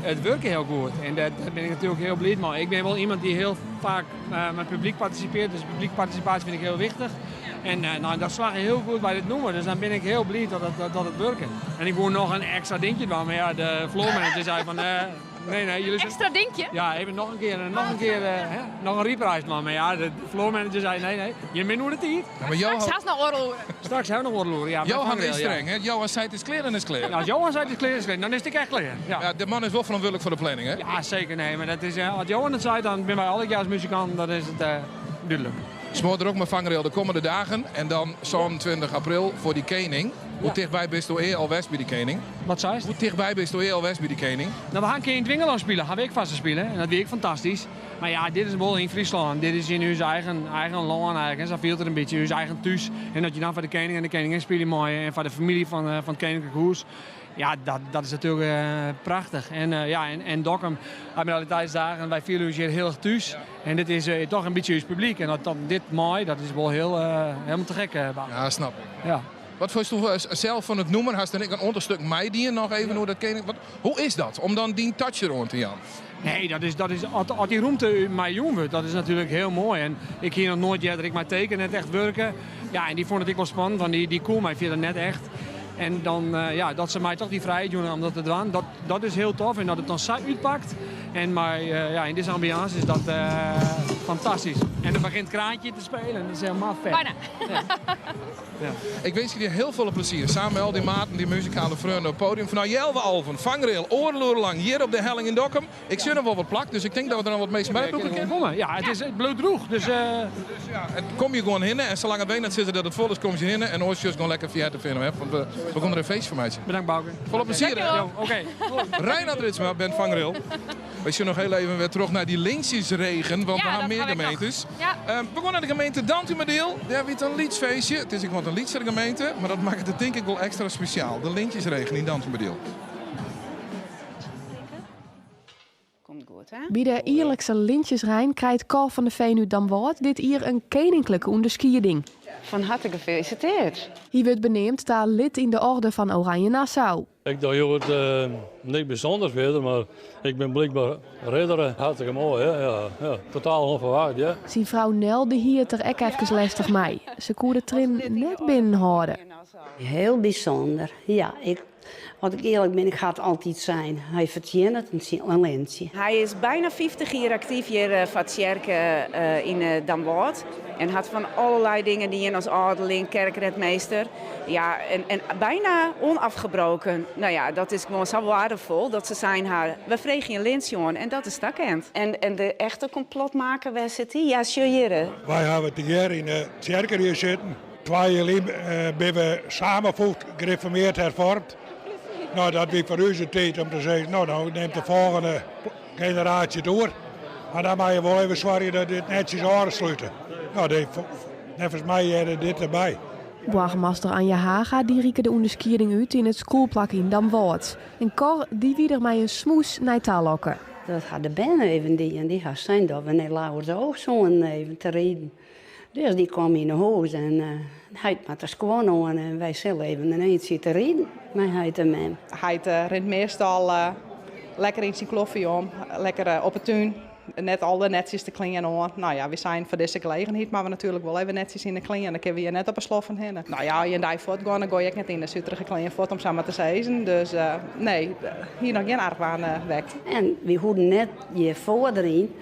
it wurke hiel goed. En dêr bin ik natuerlik hiel bliid mei. Ik bin wol iemand dy't hiel faak mei publyk partisipearret. Dus publykpartisipaasje fyn ik hiel wichtich. En no, dat slagge hiel goed by dit nûmer. Dus dan bin ik hiel bliid dat it, dat it wurke. En ik woe noch in ekstra dinkje dwaan, mar ja, de floormanager sei fan nee, nee, jullie zijn... Ekstra dinkje? Ja, even noch in kear, noch in kear, hè, noch in reprise dwaan. Mar ja, de floormanager sei nee, nee, jim binne oer de tiid. Ja, mar Johan... Straks hast noch oardel oere. Straks ha we noch oardel oere, ja. Johan is streng, hè? Johan seit is klear, dan is klear. Ja, as Johan seit is klear, is klear. Dan is it ek echt klear. Ja. Ja, de man is wol ferantwurdlik foar de planning, hè? Ja, seker. Nee, mar dat is, as Johan it seit, dan binne wy allegear as muzikanten, dan is it dúdlik. Smoardrok mei Vangrail de kommende dagen en dan 27 april foar dy kening. Hoe tichtby bisto ea al west by dy kening? Wat seist? Hoe tichtby bisto ea al west by dy kening? No, we ha in kear yn Dwingeloo spile, ha we ek foar se spile en dat wie ek fantastysk. Mar ja, dit is wol yn Fryslân, dit is yn ús eigen, eigen lân eigentlik. En sa fielt it in bytsje, ús eigen thús. En dat je dan foar de kening en de keningin spylje meie en foar de famylje fan, fan it Keninklik Hûs. Ja, dat is natuerlik prachtich. En, ja, en Dokkum, Admiraliteitsdagen, wy fiele ús hjir hiel erch thús. En dit is toch in bytsje ús publyk. En dat dan dit mei, dat is wol hiel, helemaal te gek. Ja, snap ik. Ja. Wat fûnst sels fan it nûmer? Hast der ek in oantal stukken meidien noch even oer dat kening? Wat, hoe is dat om dan dyn touch deroan te jaan? Nee, dat is, dat is, as dy rûmte my jûn wurdt, dat is natuerlik hiel moai. En ik hie noch noait earder ek mei Teken net echt wurke. Ja, en dy fûn it ek wol spannend, want dy koe my fierder net echt. En dan, ja, dat se my toch dy frijheid jûn om dat te dwaan, dat is hiel tof. En dat it dan sa útpakt. En mei, ja, yn dizze ambiance is dat. Fantastisch. En dan begint Kraantje te spelen. Dat is helemaal vet. Bijna. Ja. Ik wens je heel veel plezier. Samen met al die maten, die muzikale freonen op het podium. Van Jelwe Alven, vangrail, oorloren hier op de helling in Dokkum. Ik zie nog wel wat plak, dus ik denk dat we er nog wat meest bij kunnen. Komen. Ja, het is het bloed droeg. Dus, dus ja, het kom je gewoon hinnen. En zolang het weet zitten dat het vol is, kom je hinnen. En ooit gewoon lekker via te vinden. Hè, want we, we komen er een feest van maken. Bedankt, Bouke. Volop plezier. Oké. Okay. Reinhard Ritsma, bent vangrail. We zullen nog heel even weer terug naar die lintjesregen, want Ja, we hebben dat meer ga ik nog. gemeentes. Ja. We gaan naar de gemeente Dantumadiel. Daar werd een liedfeestje. Het is ook wat een liedse gemeente, maar dat maakt het denk ik wel extra speciaal. De lintjesregen in Dantumadiel. Komt goed, hè? Bij de eerlijkse lintjesrein krijgt Cor van de Veen uit Damwâld dit hier een koninklijke onderscheiding. Van harte gefeliciteerd. Hier wordt benoemd ta lid in de orde van Oranje Nassau. Ik dacht, joh, het eh, niks bijzonders verder, maar ik ben blijkbaar ridder. Hartstikke mooi, hè? Ja, ja, totaal onverwacht, ja. Zijn vrouw Nel de hier er ek even lastig mee. Ze koer de trin net binnenhouden. Heel bijzonder. Ja, ik, wat ik eerlijk ben, ik ga het altijd zijn. Hij verdient het een, een lintje. Hij is bijna 50 jaar actief hier uh, van Tjerke eh, in uh, Damwâld. En had van allerlei dingen die in als adeling, kerkredmeester. Ja, en, en bijna onafgebroken. Nou ja, dat is gewoon zo waardevol dat ze zijn haar. We vregen een lint, jongen, en dat is takend. En, en de echte complotmaker, waar zit die? Ja, Sjoejere. Wij hebben het hier in de kerk hier zitten. Twee jaar uh, ben we samenvoegd, gereformeerd, hervormd. Nou, dat wie voor u de tijd om te zeggen, nou, nou neemt de volgende generatie door. Maar dan moet je wel even zorgen dat dit netjes aansluiten. Nou, die, volgens mij eh, dit erbij. Burgemeester Anja Haga die rieke de onderscheiding uit in het schoolplak in Damwâld. En Cor die wieder mij een smoes naar lokken. Dat had de Ben even die en die had zijn dat we naar Lauwers ook zo'n even te reden. Dus die kwam in de huis en uh, hij had de gewoon aan en wij zullen even ineens zitten reden. Maar hij en hem. Hij uh, rent meestal uh, lekker in zijn kloffie om, lekker uh, op het tuin. Net al de netjes te klingen aan. Nou ja, we zijn voor deze gelegenheid, maar we natuurlijk wel even netjes in de klingen. Dan kunnen we je net op een sloffen heen. Nou ja, je daar voort gaan, dan gooi ik net in de zuterige klingen voort om samen te zezen. Dus uh, nee, hier nog geen argwaan uh, wekt. En we hoorden net je voor erin.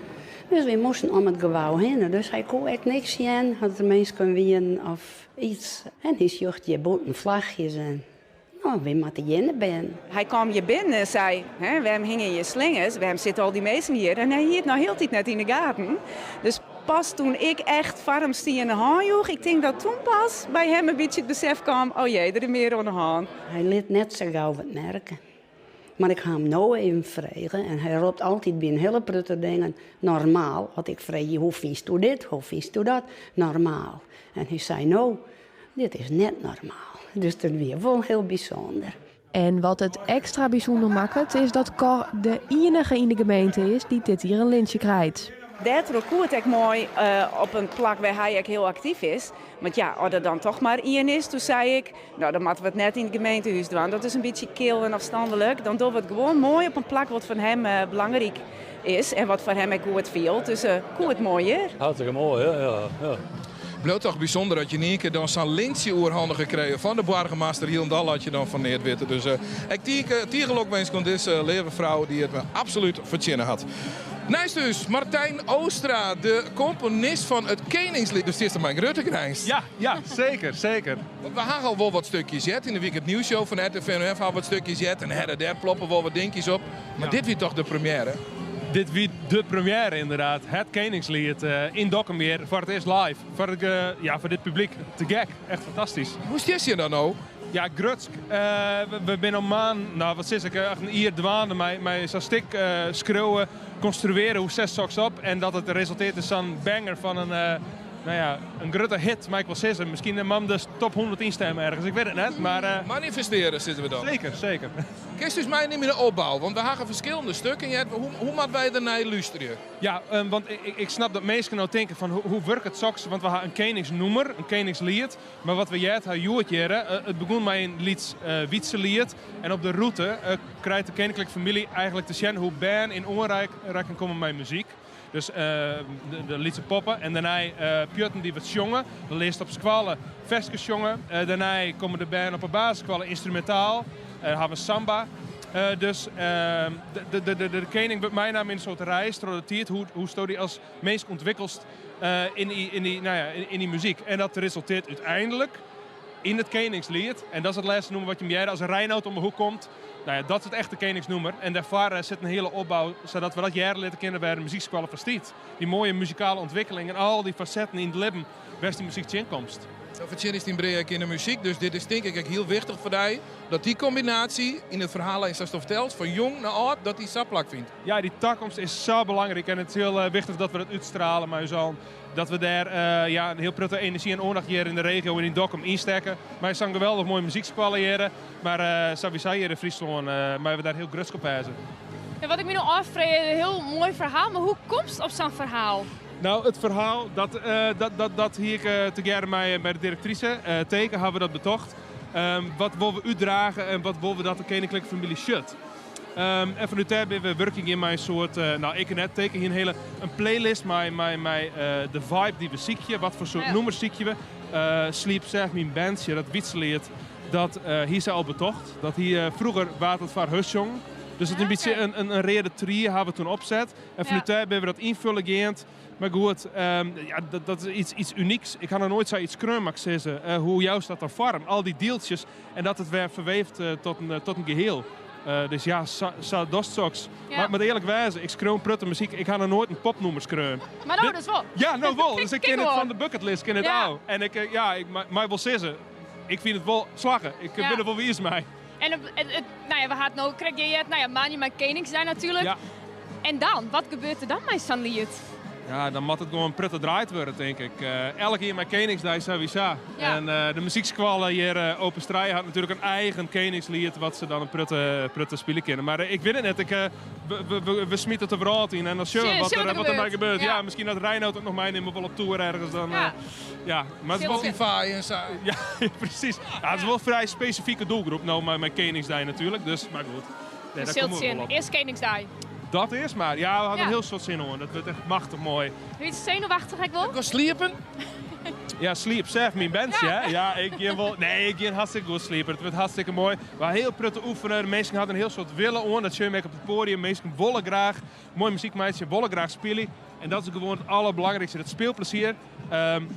Dus we moesten om het gebouw heen. Dus hij kon echt niks zien, had de mensen kunnen of iets. En hij zocht je boten vlagjes en nou, wie moet de ben. Hij kwam je binnen en zei, hè, waarom hingen je slingers? Waarom zitten al die mensen hier? En hij hield nou heel tijd net in de gaten. Dus pas toen ik echt warm stie in de hand joeg, ik denk dat toen pas bij hem een beetje het besef kwam, oh jee, er is meer aan de hand. Hij liet net zo gauw wat merken. Maar ik ga hem nou even vragen. En hij roept altijd bij een hele prutte dingen normaal. Want ik vraag je, hoe vindt u dit, hoe vindt u dat? Normaal. En hij zei, nou, dit is net normaal. Dus dat weer wel heel bijzonder. En wat het extra bijzonder maakt, is dat Cor de enige in de gemeente is die dit hier een lintje krijgt. Daar trok het echt mooi uh, op een plak waar hij ook heel actief is. Want ja, als er dan toch maar één is, toen zei ik, nou dan moeten we het net in het gemeentehuis doen. Dat is een beetje kil en afstandelijk. Dan doen we het gewoon mooi op een plak wat voor hem uh, belangrijk is en wat voor hem ook goed viel. Dus uh, goed mooi hier. Hartstikke mooi, hè? Ja, ja. Blijft toch bijzonder dat je in één keer dan zo'n lintje oorhandig gekregen van de burgemeester Hielendal had je dan van Neertwitte. Dus uh, ik tiegelok kon deze uh, vrouw die het me absoluut verzinnen had. Naast dus Martijn Oostra, de componist van het Koningslied. Dus het is mijn grote grijns. Ja, ja, zeker, zeker. Want we hadden al wel wat stukjes jet. In de Weekend Nieuws Show van RTV NF al wat stukjes jet. En her en der ploppen wel wat dingetjes op. Maar ja. dit weer toch de première? Dit wie de première inderdaad. Het Koningslied uh, in Dokkum weer voor het eerst live. Voor, het, uh, ja, voor dit publiek. Te gek. Echt fantastisch. Hoe is je dan nou? Ja, grutsk. Uh, we, we zijn al maan, nou wat is ik, echt een ier dwaande. Mij, mij zo'n stik schreeuwen, construeren hoe zes socks op. En dat het resulteert in zo'n banger van een, nou ja, een grote hit, Michael Sisser. Misschien een man de top 100 instemmen ergens, ik weet het net. Maar, uh... Manifesteren zitten we dan. Zeker, zeker. Kist dus mij niet meer de opbouw, want we hebben verschillende stukken. Je hebt, hoe, hoe moet wij ernaar luisteren? Ja, um, want ik, ik snap dat mensen nou denken van hoe, hoe werkt het soks? Want we hebben een koningsnoemer, een koningslied. Maar wat we jet hebben, uh, het begon met een lied, uh, Wietse En op de route uh, krijgt de koninklijke familie eigenlijk te zien hoe Ben in Oorrijk kan komen met muziek. Dus uh, de, de liedse poppen. En daarna uh, pjutten die wat jongen. Dan leest op squallen versjes jongen. Uh, daarna komen de band op een basiskwallen instrumentaal. Uh, hebben we samba. Dus ehm, de, de, de, de kening wurdt meinaam yn in soart reis troch de tiid, hoe, hoe'tsto dy as minsk ûntwikkelst yn dy, yn dy, nou ja, yn dy muzyk. En dat resultearret úteinlik yn it keningsliet. En dat is it lêste nûmer wat je hearre as Reinoud om de hoek komt. Nou ja, dat is it echte keningsnûmer. En dêrfoar sit in hiele opbou, sadat we dat hearre litte kinne wêr de muzykskoalle foar stiet. Dy moaie muzikale ûntwikkeling en al dy fasetten yn it libben wêr'tst dy muzyk tsjinkomst. Do fertsjinnest dyn brea ek yn de muzyk, dus dit is tink ik ek hiel wichtich foar dy, dat dy kombinaasje yn it ferhaal sa'tsto fertelst, fan jong nei âld, dat dy sa plak fynt. Ja, dy takomst is sa belangryk en it is hiel wichtich dat we dat útstrale mei ús allen. Dat we dêr ja, in hiel protte enerzjy en oandacht hjir yn de regio en yn Dokkum ynstekke. Mei sa'n geweldich moaie muzykskoalle hjir. Mar sawiesa hjir yn Fryslân meie we dêr hiel grutsk op wêze. Ja, wat ik my no ôffreegje, in hiel moai ferhaal, mar hoe komst op sa'n ferhaal? No, it ferhaal, dat, dat, dat hie ik tegearre mei de direktrise, Teke, hawwe we dat betocht. Wat wolle we útdrage en wat wolle we dat de keninklike famylje sjocht? En fanút dêr binne we wurkjen gien mei in soart, no ik net, Teke hie in hiele in playlist mei, mei, mei de vibe dy't we sykje. Wat foar soart nûmers sykje we? Sliep Sêft Myn Berntsje, dat Witseliet, dat hie sy al betocht. Dat hie froeger waard it foar har sjongen. Dus it in bytsje in reade trie hawwe we toen opset. En fanút dêr binne we dat ynfullen geand. Mar goed, ja, dat is iets, iets unyks. Ik ha noch noait sayts skreaun, moat ik sizze. Hoe joust dat dan foarm? Al dy dieltsjes en dat it wer ferweeft tot in, tot in geheel. Dus ja, sa, sa dochst soks. Ja. Mar ik moat earlik wêze, ik skreau in protte muzyk. Ik ha noch noait in popnûmer skreaun. Mar no dus wol. Ja, no wol. Dus ik kin it fan de bucketlist kin it ôf. En ik, ja, ik mei wol sizze, ik fyn it wol slagge. Ik bin der wol wiis mei. En it, nou ja, we ha it no krekt heard, nou ja, moandei mei Keningsdei natuerlik. Ja. En dan, wat gebeurt der dan mei sa'n liet? Ja, dan moat it gewoan protte draaid wurde, tink ik. Elk jier mei Keningsdei sawiesa. Ja. En de muzykskoalle hjir uh, Open Strij hat natuerlik in eigen keningsliet wat se dan in protte, protte spylje kinne. Mar ik wit it net. Ik, we, we, we smite it de wrâld yn en dan sjogge we wat der, wat der mei gebeurt. Ja. ja, miskien dat Reinoud it noch meinimme wol op tour ergens. Dan, ja. Ja, mar it is wol... Spotify en sa. Ja, precies. Ja, it is wol in frij spesifike doelgroep no mei, mei Keningsdei natuerlik. Dus, mar goed. Nee, We silt sjen. Earst Keningsdei. Dat is mar. Ja, we ha der in hiel soad sin oan. Dat wurdt echt machtich moai. Wie it senuwachtich ek wol? Ik sliepen. Ja, sliep sêft myn berntsje. Ja. ja, ik gean wol. Nee, ik gean hartstikke goed sliepen. It wurdt hartstikke moai. We ha hiel protte oefene. De minsken hawwe in hiel soad wille oan. Dat sjogge we ek op it poadium. Minsken wolle graach moaie muzyk meitsje, wolle graach spylje. En dat is gewoan it alderbelangrykste, dat spylplezier.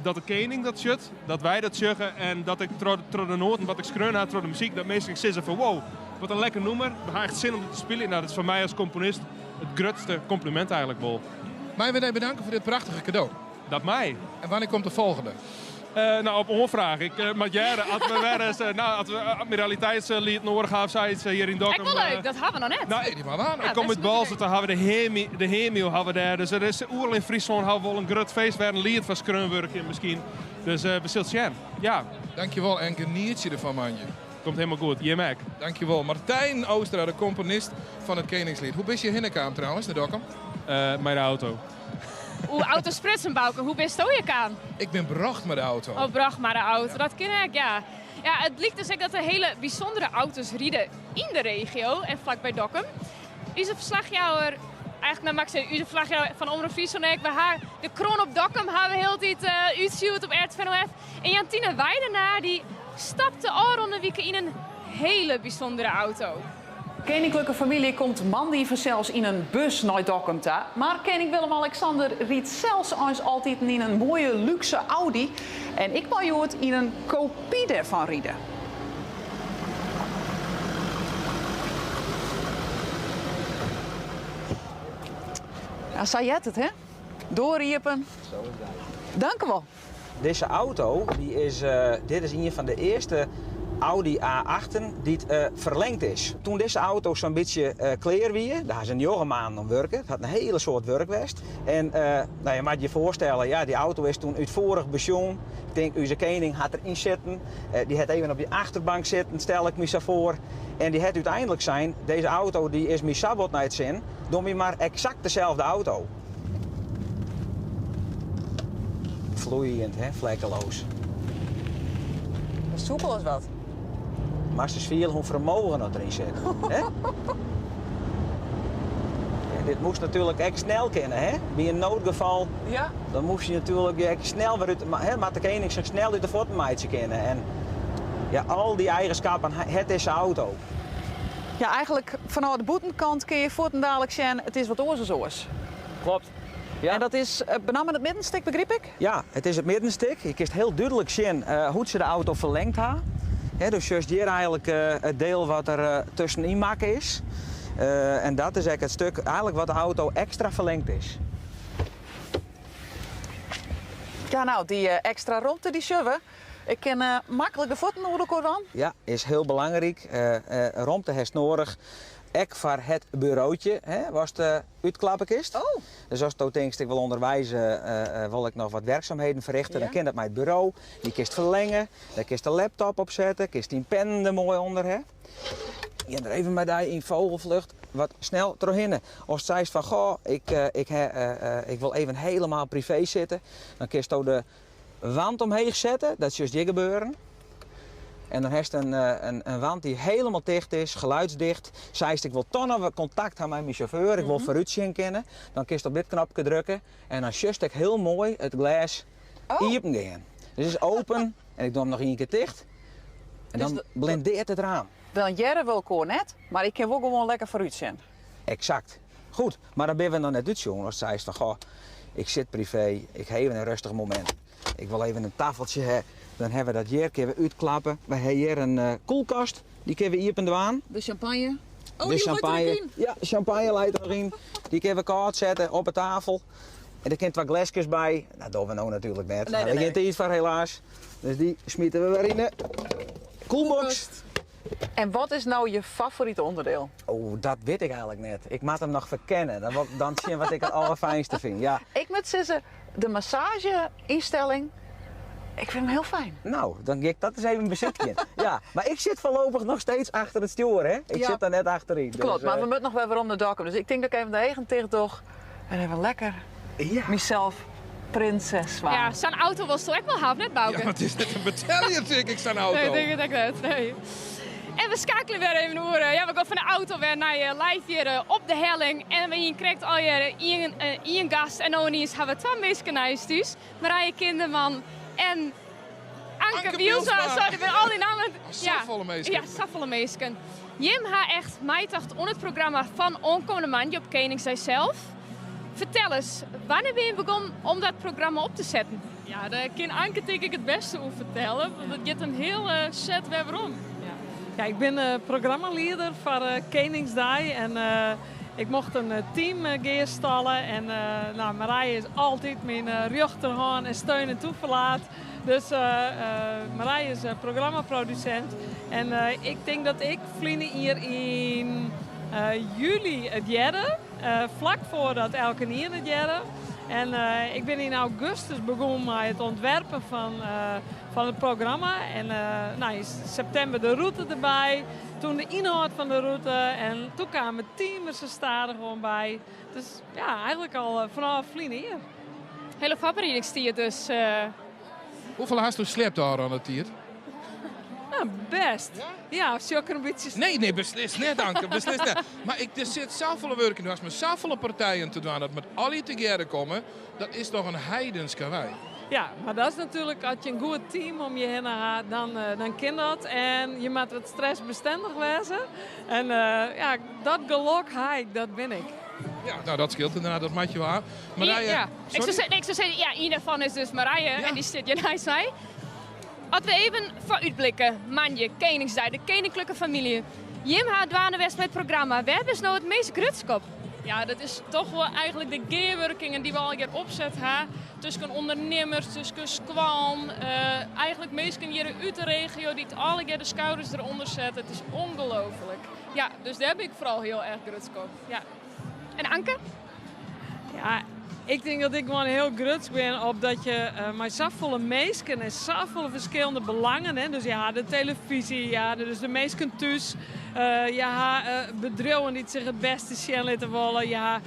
Dat de kening dat sjocht, dat wy dat sjogge en dat ik troch de noaten wat ik skreaun ha, troch de muzyk, dat minsken sizze fan wow, wat in lekker nûmer, we ha echt sin om dit te spyljen. Nou, dat is foar my as komponist it grutste kompliment eigentlik wol. Mei we dy bedanke foar dit prachtige kado? Dat mei. En wannear komt de folgjende? No, op oanfraach. Ik moat hearre, as we wer ris, no, as we admiraliteitsliet noadich ha of sayts hjir yn Dokkum. Ek wol leuk, dat ha we noch net. No, Nee, dy moatte we ha. Ik kom út Boalsert, dan ha we de Hemi, de Hemio ha we dêr. Dus der is oeral yn Fryslân ha we wol in grut feest wêr in liet foar skreaun wurde kin miskien. Dus we sille sjen. Ja. Dankjewol en genietsje derfan moandei. Komt helemaal goed. Jim ek. Dankjewol. Martijn Oostra, de komponist fan it Keningsliet. Hoe bist hjir hinne kaam trouwens, nei Dokkum? Mei de auto. Oer auto sprutsen, Bauke, hoe bisto hjir kaam? Ik bin brocht mei de auto. Oh, brocht mei de auto, dat kin ek, ja. Ja, it liket dus ek dat der hiele bysûndere auto's ride yn de regio en flakby Dokkum. Us ferslachjouwer, eigentlik no moat ik sizze, us ferslachjouwer fan Omrop Fryslân ek, we ha de Kroon op Dokkum ha we hieltyd útstjoerd op RTV NOF. En Jantine Weidenaar dy stapte ôfrûne wike yn in hiele bysûndere auto. Keninklike famylje komt moandei fansels yn in bus nei Dokkum ta. Mar kening Willem-Alexander rydt sels eins altiten yn in moaie lúkse Audi. En ik mei hjoed yn in kopy dêrfan ride. Ja, sa heart it, hè? Doar iepen. Dank u wol. Dizze auto, dy is, dit is ien fan de earste Audi A8'en dy't ferlengd is. Toen dizze auto sa'n bytsje klear wie, dêr ha se njoggen maanden oan wurke, it hat in hiele soad wurk west. En no, je moatte je foarstelle, ja, dy auto is toen útfoerich besjoen. Ik tink, ús kening hat der yn sitten, dy hat even op dy achterbank sitten, stel ik my sa foar. En dy hat úteinlik sein, dizze auto dy is my sa bot nei it sin, doch my mar eksakt deselfde auto. Floeiend, hè, vlekkeloos. Soepel as wat. Moatst ris fiele hoe fermogen dat deryn sit. Hè? En dit moast natuerlik ek snel kinne, hè? By in noodgefal, Ja. dan moast je natuerlik ek snel wer út, hè, moat de kening sich snel út de fuotten meitsje kinne. En ja, al dy eigenskappen hat dizze auto. Ja, eigenlijk fanôf de bûtenkant kinne je fuortendalik sjen, it is wat oars as oars. Klopt. Ja. En dat is benammen it middenstik, begryp ik? Ja, it is it middenstik. Je kinst hiel dúdlik sjen hoe't se de auto ferlingd ha. Do sjochst hjir eigenlik it diel wat der tuskenyn makke is. En dat is ek it stik eigenlik wat de auto ekstra ferlingd is. Ja, no, dy ekstra romte dy sjogge we. Ik kin maklik de fuotten oer elkoar dwaan. Ja, is hiel belangryk. Romte hast noadich. Ek foar it burootje, hè, watst útklappe kinst. Oh. Dus asto tinkst, ik wol ûnderweis wol ik noch wat werkzaamheden ferrichte, dan kin dat mei it buro. Dy kinst ferlinge, dêr kinst de laptop op sette, kinst dyn pennen der moai ûnder ha. Gean der even mei dy yn vogelvlucht wat snel trochhinne. Ast seist fan, goh, ik wol even helemaal privee sitte, dan kinsto de wand omheech sette, dat sjochst hjir gebeuren. En dan hast in wand dy't helemaal ticht is, geluidsdicht. Seist ik wol toch noch wat kontakt ha mei myn sjauffeur, ik wol foarút sjen kinne. Dan kinst op dit knopke drukke en dan sjochst ek hiel moai it glês iepen gean. Dus it is open en ik doch him noch ien kear ticht. En dan blindeart it raam. Dan hearre we elkoar net, mar ik kin wol gewoan lekker foarút sjen. Eksakt. Goed, mar dan binne we noch net útsjoen. Ast seist fan goh, ik sit privee, ik ha even in rêstich momint. Ik wol even in tafeltsje ha. Dan ha we dat hjir, kinne we útklappe. We ha hjir in koelkast, dy kinne we iepen dwaan. De champagne. Oh, De dy leit der champagne. ek yn. Ja, champagne leit der noch yn. Dy kinne we kâld sette op 'e tafel. En der kinne twa gleskes by. Dat dogge we no natuerlik net. Nee, Daar nee, ha we nee. gjin tiid foar helaas. Dus dy smite we wer yn de koelboks. En wat is no je favorite ûnderdiel? Oh, dat wit ik eigenlik net. Ik moat him noch ferkenne. Dan, dan sjen wat ik it allerfijnste fyn. Ja. Ik moat sizze, de massaze-ynstelling, ik fyn him hiel fijn. No, dan gean ik dat ris even besykjen. Ja, mar ik sit foarlopich noch steeds achter it stjoer, hè? Ik sit der net achteryn. Klopt, dus, mar we moatte noch wer werom nei Dokkum. Dus ik tink dat ik even de eagen ticht doch en even lekker mysels prinses waan. Ja, sa'n auto wolsto ek wol ha, of net, Bauke? Ja, mar it is net te beteljen, tink ik, sa'n auto. Nee, tink it ek net. Nee. En we skeakelje wer even oer. Ja, we gean fan de auto wer nei live hjir op de helling. En we hiene krekt allegearre ien gast en no iens ha we twa minsken neist ús. Marije Kinderman en Anke, Anke Bylsma. Bylsma. Sorry, by al dy nammen. Oh, safolle minsken. Ja, safolle minsken. Jim ha echt meitocht oan it programma fan oankommende moandei op Keningsdei sels. Fertel ris, wannear binne je begûn om dat programma op te setten? Ja, dêr kin Anke tink ik it bêste oer fertelle, want it giet in hiele set wer werom. Ja, ik bin programmalieder foar Keningsdei en ik mocht in team gearstalle. En no, Marije is altyd myn rjochterhân en steun en toeverlaat. Dus Marije is programmaprodusint. En ik tink dat ik ferline jier yn july it hearde, flak foardat elkenien it hearde. En ik bin yn augustus begûn mei it ûntwerpen fan it programma. En no, yn septimber de rûte derby, doe de ynhâld fan de rûte en doe kaam it team der sa stadichoan by. Dus ja, eigenlik al fanôf ferline jier. Hiele foarbereidingstiid dus. Hoefolle hasto sliept ôfrûne tiid? No, bêst. Ja, sjoch ik der in bytsje Nee, nee, beslist net, Anke, beslist net. Mar ik, der sit safolle wurk yn. Do hast mei safolle partijen te dwaan dat moat allegear tegearre komme. Dat is toch in heidensk karwei. Ja, mar dat is natuerlik, as je in goed team om je hinne ha, dan kin dat. En je moatte wat stressbestendich wêze. En ja, dat gelok ha ik, dat bin ik. Ja, no, dat skeelt ynderdaad, dat moat je wol ha. Marije, Ja, ik sorry? soe sizze, ik soe sizze, ja, ien dêrfan is dus Marije en dy sit hjir neist my. As we even foarútblikke, moandei, Keningsdei, de keninklike famylje. Jim ha dwaande west mei it programma. Wêr bist no it meast grutsk op? Ja, dat is toch wol eigenlik de gearwurkingen dy't we allegear opset ha. Tusken ûndernimmers, tusken skoallen. Eigenlik minsken hjir út de regio dy't allegear de skouders derûnder sette. It is ongelooflik. Ja, dus dêr bin ik foaral hiel erch grutsk op. Ja. En Anke? Ja, ik tink dat ik gewoan hiel grutsk bin op dat je mei safolle minsken en safolle ferskillende belangen, hè, dus je ha de telefyzje, je ha dus de minsken thús, je ha bedriuwen dy't sich it bêste sjen litte wolle, je ha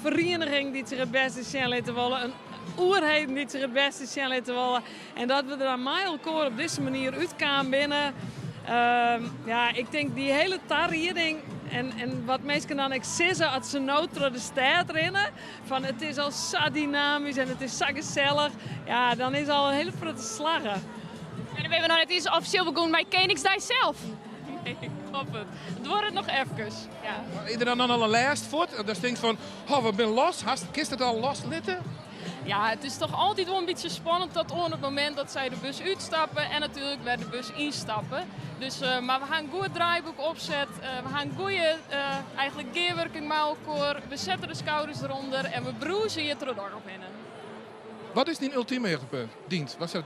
ferienigingen dy't sich it bêste sjen litte wolle, in oerheden dy't sich it bêste sjen litte wolle. En dat we der dan mei elkoar op dizze manier útkaam binne. Ja, ik tink dy hiele tarieding en wat minsken dan ek sizze as se no troch de stêd rinne, fan it is al sa dynamysk en it is sa gesellich, ja, dan is al in hiele protte slagge. En dan binne we noch net iens offisjeel begûn mei Keningsdei sels. Kloppet. It duorret noch efkes. Ja. Is der dan al in lêst fuort? Datst tinkst fan, oh, we binne los. Hast, kinst it al loslitte? Ja, it is toch altyd wol in bytsje spannend tot oan it momint dat sy de bus útstappe en natuerlik wer de bus ynstappe. Dus, eh, mar we ha in goed draaiboek opset, eh, we ha in goede eh, eigentlik gearwurking mei elkoar. We sette de skouders derûnder en we brûze hjir troch Dokkum hinne. Wat is dyn ultime hichtepunt? Dient. Wat zegt,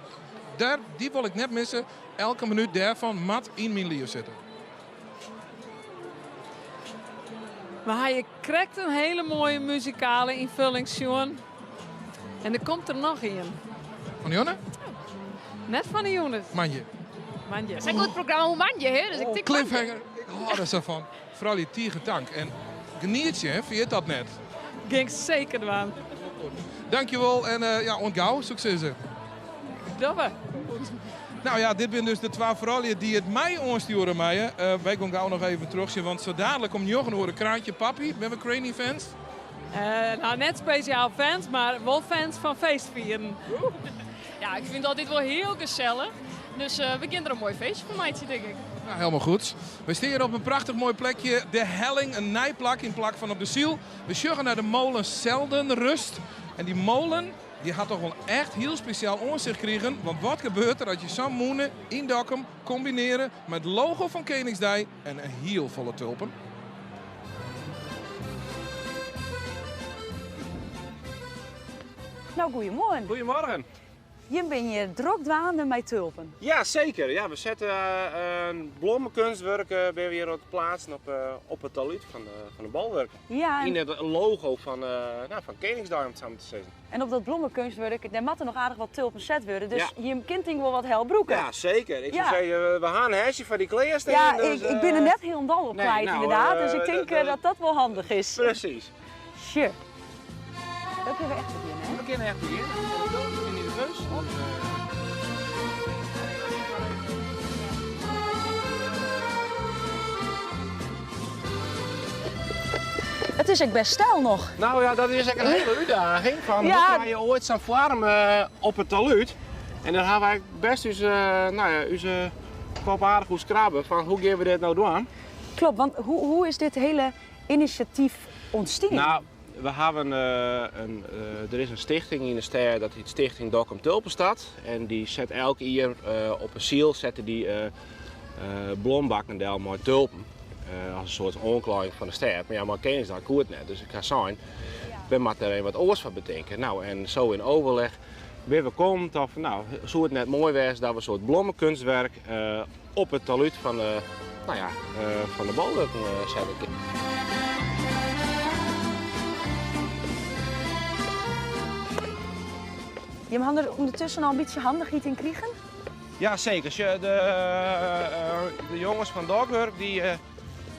daar, die wil ik net missen. Elke minuut dêrfan moat yn myn liif sitte. We ha hjir krekt in hiele moaie muzikale ynfolling sjoen. En der komt der noch ien. Fan de jûn? Net fan de jûn. Moandei. Moandei. It is ek it programma oer moandei, hè? Dus ik tink Cliffhanger. Ik hâld der sa fan. Froulju, tige tank. En genietsje, hè? Ferjit dat net. Gean ik seker dwaan. Dankjewol en eh, ja, oant gau, soe ik sizze. Dogge. Nou ja, dit binne dus de twa froulju dy't it my oanstjoere meie. Uh, wy gean gau noch even trochsjen, want sa dadelijk om njoggen oere Kraantje Pappie. Binne we Craney fans? Uh, nou, net spesjaal fans, mar wol fans fan feestfieren. Ja, ik fyn it altyd wol hiel gesellich. Dus uh, we gean der in moai feestje fan meitsje, tink ik. Nou, helemaal goed. We stean op in prachtich moai plekje, de Helling, in nij plak yn plak fan op de Syl. We sjogge nei de molen Zeldenrust. En dy molen dy hat toch wol echt hiel spesjaal oansicht krigen. Want wat gebeurt der as je sa'n mûne yn Dokkum kombinearje mei it logo fan Keningsdei en in hiel folle tulpen? Nou, goeiemoarn. Goedemorgen. Jim binne hjir drok dwaande mei tulpen. Ja, zeker. Ja, we zetten een blommenkunstwerk binne we hjir oan it pleatsen op, op it talúd fan de bolwurken. Ja, en Yn it logo fan, nou, fan Keningsdei om it sa mar te sizzen. En op dat blommenkunstwurk, dêr moatte noch aardich wat tulpen set wurde, dus Ja. jim kin tink wol wat help brûke. Ja, zeker. Ik Ja. soe sizze, we ha in hesje foar dy klearstean. Ja, dus, ik bin der net hielendal op nee, kwijt nou, inderdaad, dus ik tink dat dat wol handich is. Precies. Sjoch. Dan kinne we echt begjinne, hè? We kinne echt begjinne. De tulpen binne yn de bus. Dus, It is ek best steil noch. Nou ja, dat is ek in hiele útdaging. Fan, Ja. Hoe krije je oait sa'n foarm op it talúd? En dêr ha wy best ús, nou ja, ús kop aardich oer skrabbe fan hoe gean we dit no dwaan? Klopt, want hoe is dit hiele inisjatyf ûntstien? Nou, we hawwe in, der is in stichting yn de stêd, dat hjit Stichting Dokkum Tulpenstad. En dy set elk jier op 'e syl sette dy blombakken del mei tulpen. As in soart oanklaaiïng fan de stêd. Mar ja, mei Keningsdei koe it net. Dus ik ha sein, we moatte der even wat oars foar betinke. Nou, en so yn overleg binne we kommen tot fan, nou, soe it net moai wêze dat we in soart blommenkunstwerk op it talúd fan de, nou ja, fan de bolwurken sette kinne. Jim ha der ûndertusken al in bytsje handichheid yn krigen? Ja, seker. Sjoch, de jonges fan Dokwurk,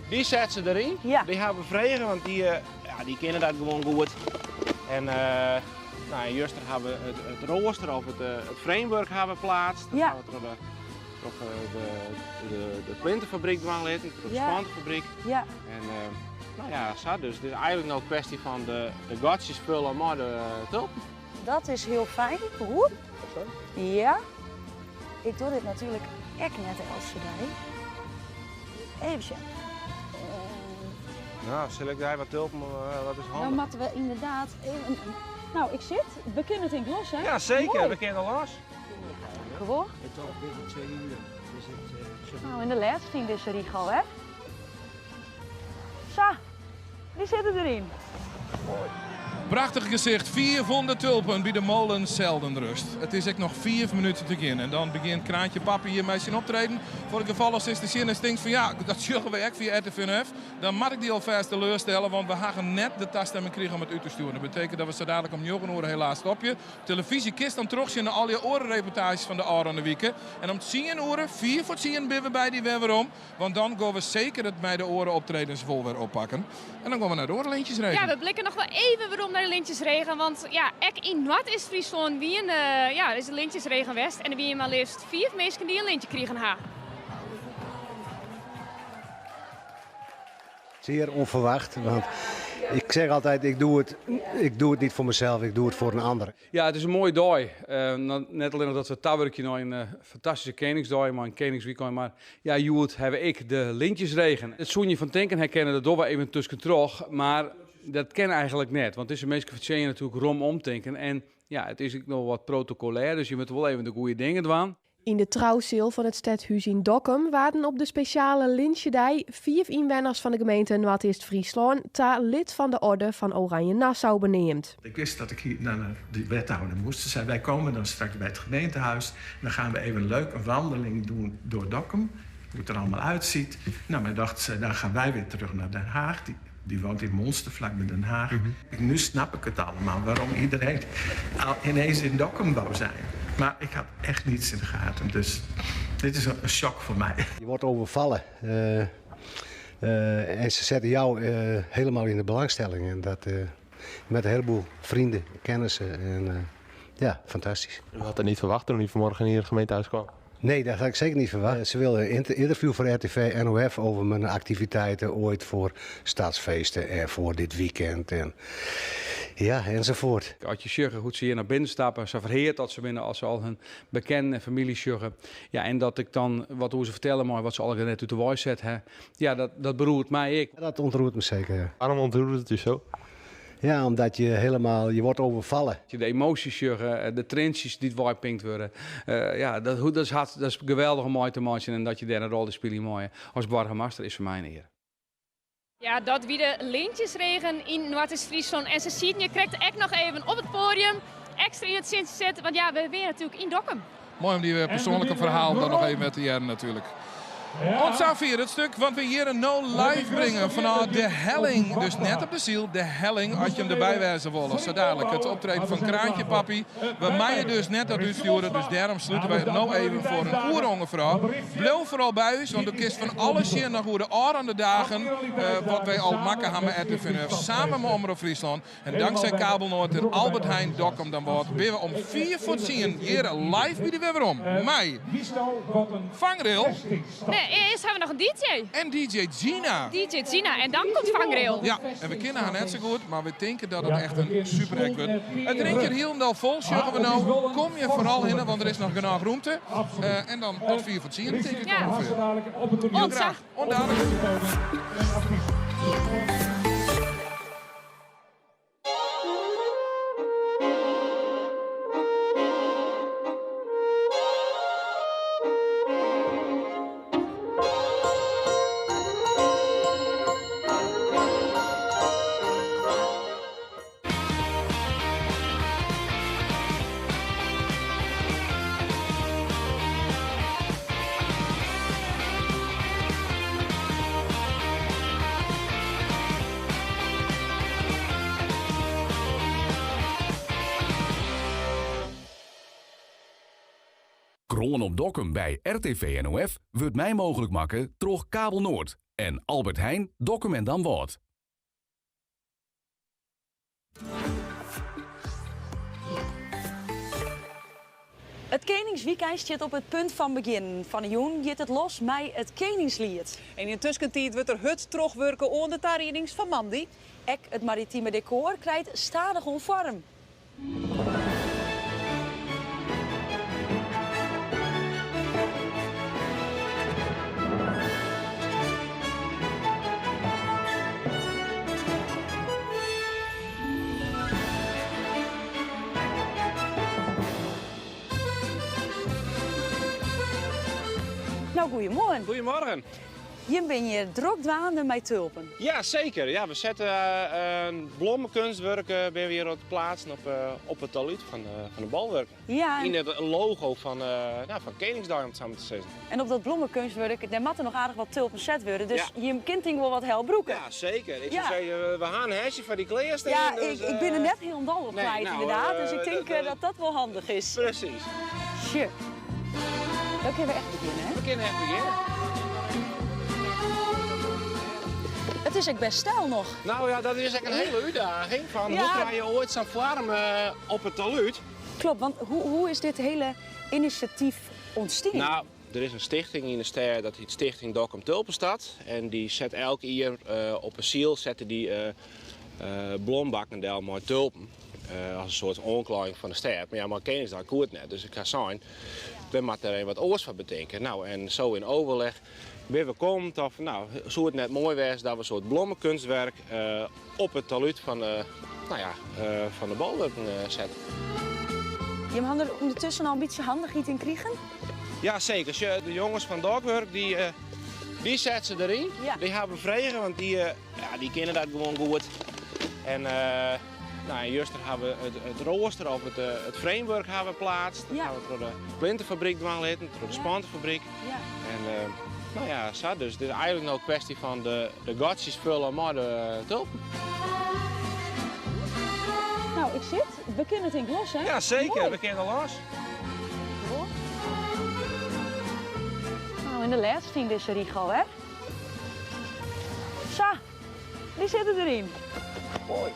dy sette se deryn. Dy hawwe we frege, want ja, dy kinne dat gewoan goed. En nou, juster hawwe we it roaster of it framework hawwe we pleatst. Dat hawwe we troch de plintenfabryk dwaan litten, troch de spantenfabryk. En nou ja, sa dus. It is eigentlik no in kwestje fan de gatsjes fulle mei de tulpen. Dat is hiel fijn. Hoe? Ja. Ik doch dit natuerlik ek net eltse dei. Even sjen. Nou, sil ik dêr wat tulpen, wat is Dan handich? moatte we ynderdaad even... Nou, ik sit. We kinne it tink los, hè? Ja, seker. Moai. We kinne los. Gewoan. Het toch binnen 2 uur. Is it, Nou, en de lêste yn dizze rige al, hè? Sa, dy sitte deryn. Prachtich gesicht, 400 tulpen by de molen Zeldenrust. It is ek noch 5 minuten te gean en dan begjint Kraantje Pappie hjir mei syn optreden. Foar it gefal ast te sjen en tinkst fan ja, dat sjogge we ek fia RTV NF. Dan moat ik dy alfêst teleurstelle, want we hawwe net de tastimming krigen om it út te stjoeren. Dat betekent dat we sa dadelijk om 9 oere helaas stopje. Televyzje kinst dan trochsjen nei al dy oare reportaazjes fan de ôfrûne wike. En om 10 oere, 9:25, binne we by dy wer werom. Want dan gean we seker it mei de oare optredens wol wer oppakken. En dan gean we nei de oare lintjesregen. Ja, we blikke noch wol even werom nei de lintjesregen. Want ja, ek yn Noardeast-Fryslân ja, is de lintjesregen west. En der wiene mar leafst 5 minsken dy't in lintje krigen ha. Zeer onverwacht, want Ik zeg altijd, ik doe het, ik doe het niet voor mezelf, ik doe het voor een ander. Ja, it is in moaie dei. Net allinnich dat we tawurkje nei in fantastyske Keningsdei, mei in Keningswykein, mar ja, hjoed hawwe we ek de lintjesregen. It soene je fan tinken ha kinne, dat dogge we even tuskentroch, mar dat kin eigenlik net, want dizze minsken fertsjinje natuerlik rom omtinken en ja, it is ek noch wat protokolêr, dus je moatte wol even de goede dingen dwaan. Yn de trouseal fan it stedhûs yn Dokkum waarden op de spesjale Lintsjedei fiif ynwenners fan de gemeente Noardeast-Fryslân ta lid fan de Orde fan Oranje Nassau beneamd. Ik wist dat ik hier naar de wethouder moest. Ze zei, wij komen dan straks bij het gemeentehuis. Dan gaan we even leuk een wandeling doen door Dokkum. Hoe het er allemaal uitziet. Nou, mijn dochter zei, dan gaan wij weer terug naar Den Haag. Die, die woont in Monster, vlak bij Den Haag. Nu snap ik het allemaal, waarom iedereen al ineens in Dokkum wou zijn. Maar ik had echt niets in de gaten, dus dit is een shock voor mij. Je wordt overvallen en ze zetten jou helemaal in de belangstelling. En dat met een heleboel vrienden, kennissen en ja, fantastisch. U had het niet verwacht toen u vanmorgen hier het gemeentehuis kwam? Nee, dat had ik zeker niet verwacht. Ze wilden een interview voor RTV NOF over mijn activiteiten ooit voor stadsfeesten en voor dit weekend en ja, enzovoort. As je sjogge hoe't se hjir nei binnen stappe, sa ferheard dat se binne as se al hun bekenden en famylje sjogge. Ja, en dat ik dan wat oer se fertelle mei wat se allegear net út de wei set ha, ja, dat beroert my ek. Dat ontroert me zeker, ja. Waarom ontroert het u zo? Ja, omdat je helemaal, je wordt overvallen. De emoties sjogge, de trientsjes dy't weipinkt wurde. Ja, dat, hoe, dat, is hard, dat is geweldich om mei te meitsjen en dat je dêr in rol spylje meie as boargemaster is foar my in eare. Ja, dat wie de lintjesregen yn Noardeast-Fryslân. En se sieten hjir krekt ek noch even op it poadium. Ekstra yn it sintsje set, want ja, we binne natuerlik yn Dokkum. Moai om dy persoanlike ferhalen dan noch even te hearren natuerlik. Oant safier it stik wat we hjir no live bringe fanôf de Helling. Dus net op de Syl, de Helling, as je him derby wêze wolle. Sa dadlik it optreden fan Kraantje Pappie. We meie dus net dat útstjoere, dus dêrom slute wy it no even foar in oere ûngefear ôf. Bliuw foaral by ús, want do kinst fan alles sjen noch oer de ôfrûne dagen wat wy al makke ha mei RTV NOF samen mei Omrop Fryslân. En tanksij Kabelnoord en Albert Heijn Dokkum Damwâld binne we om 9:55 hjir live by dy wer werom mei Vangrail. Nee, earst ha we noch in DJ. En DJ Gina. DJ Gina en dan komt Vangrail. Ja, en we kenne har net sa goed, mar we tinke dat it echt in super act wurdt. It rint hjir hielendal fol, sjogge we no. Kom hjir foaral hinne, want der is noch genôch romte. En dan tot 9:55, tink ik ûngefear. Hiel graach. Oant dalik. Kroan op Dokkum by RTV NOF wurdt mei mooglik makke troch Kabelnoord en Albert Heijn Dokkum en Damwâld. It Keningswykein stiet op it punt fan begjinnen. Fan 'e jûn giet it los mei it Keningsliet. En yn tuskentiid wurdt der hurd trochwurke oan de tariedings fan moandei. Ek it maritime dekor krijt stadichoan foarm. Nou, goeiemoarn. Goedemorgen. Jim binne hjir drok dwaande mei tulpen. Ja, zeker. Ja, we zetten een blommenkunstwerk ben we hier op het plaatsen op het talud van de bolwerk. Ja, en In het logo nou, van Koningsdag, om it sa mar te sizzen. En op dat blommenkunstwerk, dêr moatte noch aardich wat tulpen set wurde. Dus jim kinne tink wol wat help brûke. Ja, zeker. Ik Ja. zou zeggen, we gaan een hesje foar dy klearstean. Ja, dus, ik ben er net hielendal op nee, kwijt, nou, inderdaad. Dus ik denk dat dat wel handig is. Precies. Sure. Dan kunnen we echt beginnen, hè? We kunnen echt beginnen. It is ek bêst steil noch. Nou ja, dat is echt een hele uitdaging. Van, Ja. Hoe krijg je ooit zo'n vorm op het talud? Klopt, want hoe is dit hele initiatief ûntstien? Nou, er is in stichting yn de stêd, dat hjit Stichting Dokkum Tulpenstad. En dy set elk jier op in syl zetten die Blombakken del mei tulpen. As in soart oanklaaiïng fan de stêd. Mar ja, mei Keningsdei koe it net. Dus ik ha sein, we moatte der even wat oars foar betinke. Nou, en zo in overleg binne we kommen tot fan, nou, soe it net moai wêze dat we in soart blommekunstwerk op it talúd fan de, nou ja, fan de bolwurken sette. Jim ha der ûndertusken al in bytsje handichheid yn krigen? Ja, seker. Sjoch, de jonges fan Dokwurk, dy, dy sette se deryn. Dy hawwe we frege, want dy, ja, dy kinne dat gewoan goed. En nou, en juster hawwe we it roaster of it framework hawwe we pleatst. Dat hawwe we troch de plintenfabryk dwaan litten, troch de spantenfabryk. En nou ja, sa dus. Het is eigenlijk no kwestie fan de gatsjes fulle mei de tulpen. Nou, ik sit. We kinne it tink los, hè? Ja, seker. We kinne los. Nou, en de lêste yn dizze rige al, hè? Sa, dy sitte deryn. Moai.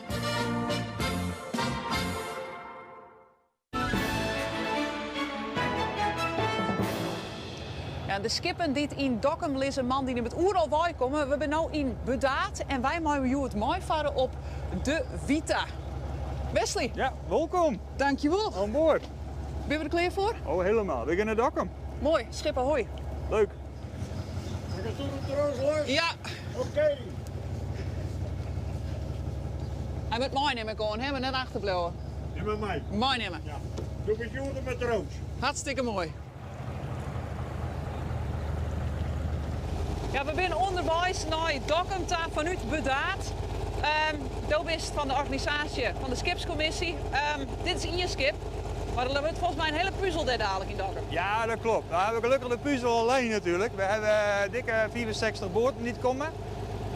Ja, de skippen dy't yn Dokkum lizze, man, dy nimme it oeral wei komme. We binne no yn Burdaard en wy meie hjoed meifarre op de Vita. Wesley. Ja, wolkom. Dankjewol. Oan board. Binne we der klear foar? Oh, helemaal. We gean nei Dokkum. Moai, skip ahoy. Leuk. Ja. Oké. Hy moat meinimme gewoan, hè? Mar net achterbliuwe. Nim maar mei. Meinimme. Ja. Doe bestjoerder met roos. Hartstikke moai. Ja, we binne ûnderweis nei Dokkum ta fanút Burdaard. Um, do bist fan de organisaasje fan de skipskommisje. Um, dit is ien skip, mar der wurdt folgens my in hiele puzel dêr dadelijk yn Dokkum. Ja, dat klopt. We hebben gelukkig de puzzel alleen natuurlijk. We hebben dikke 64 boten die komen.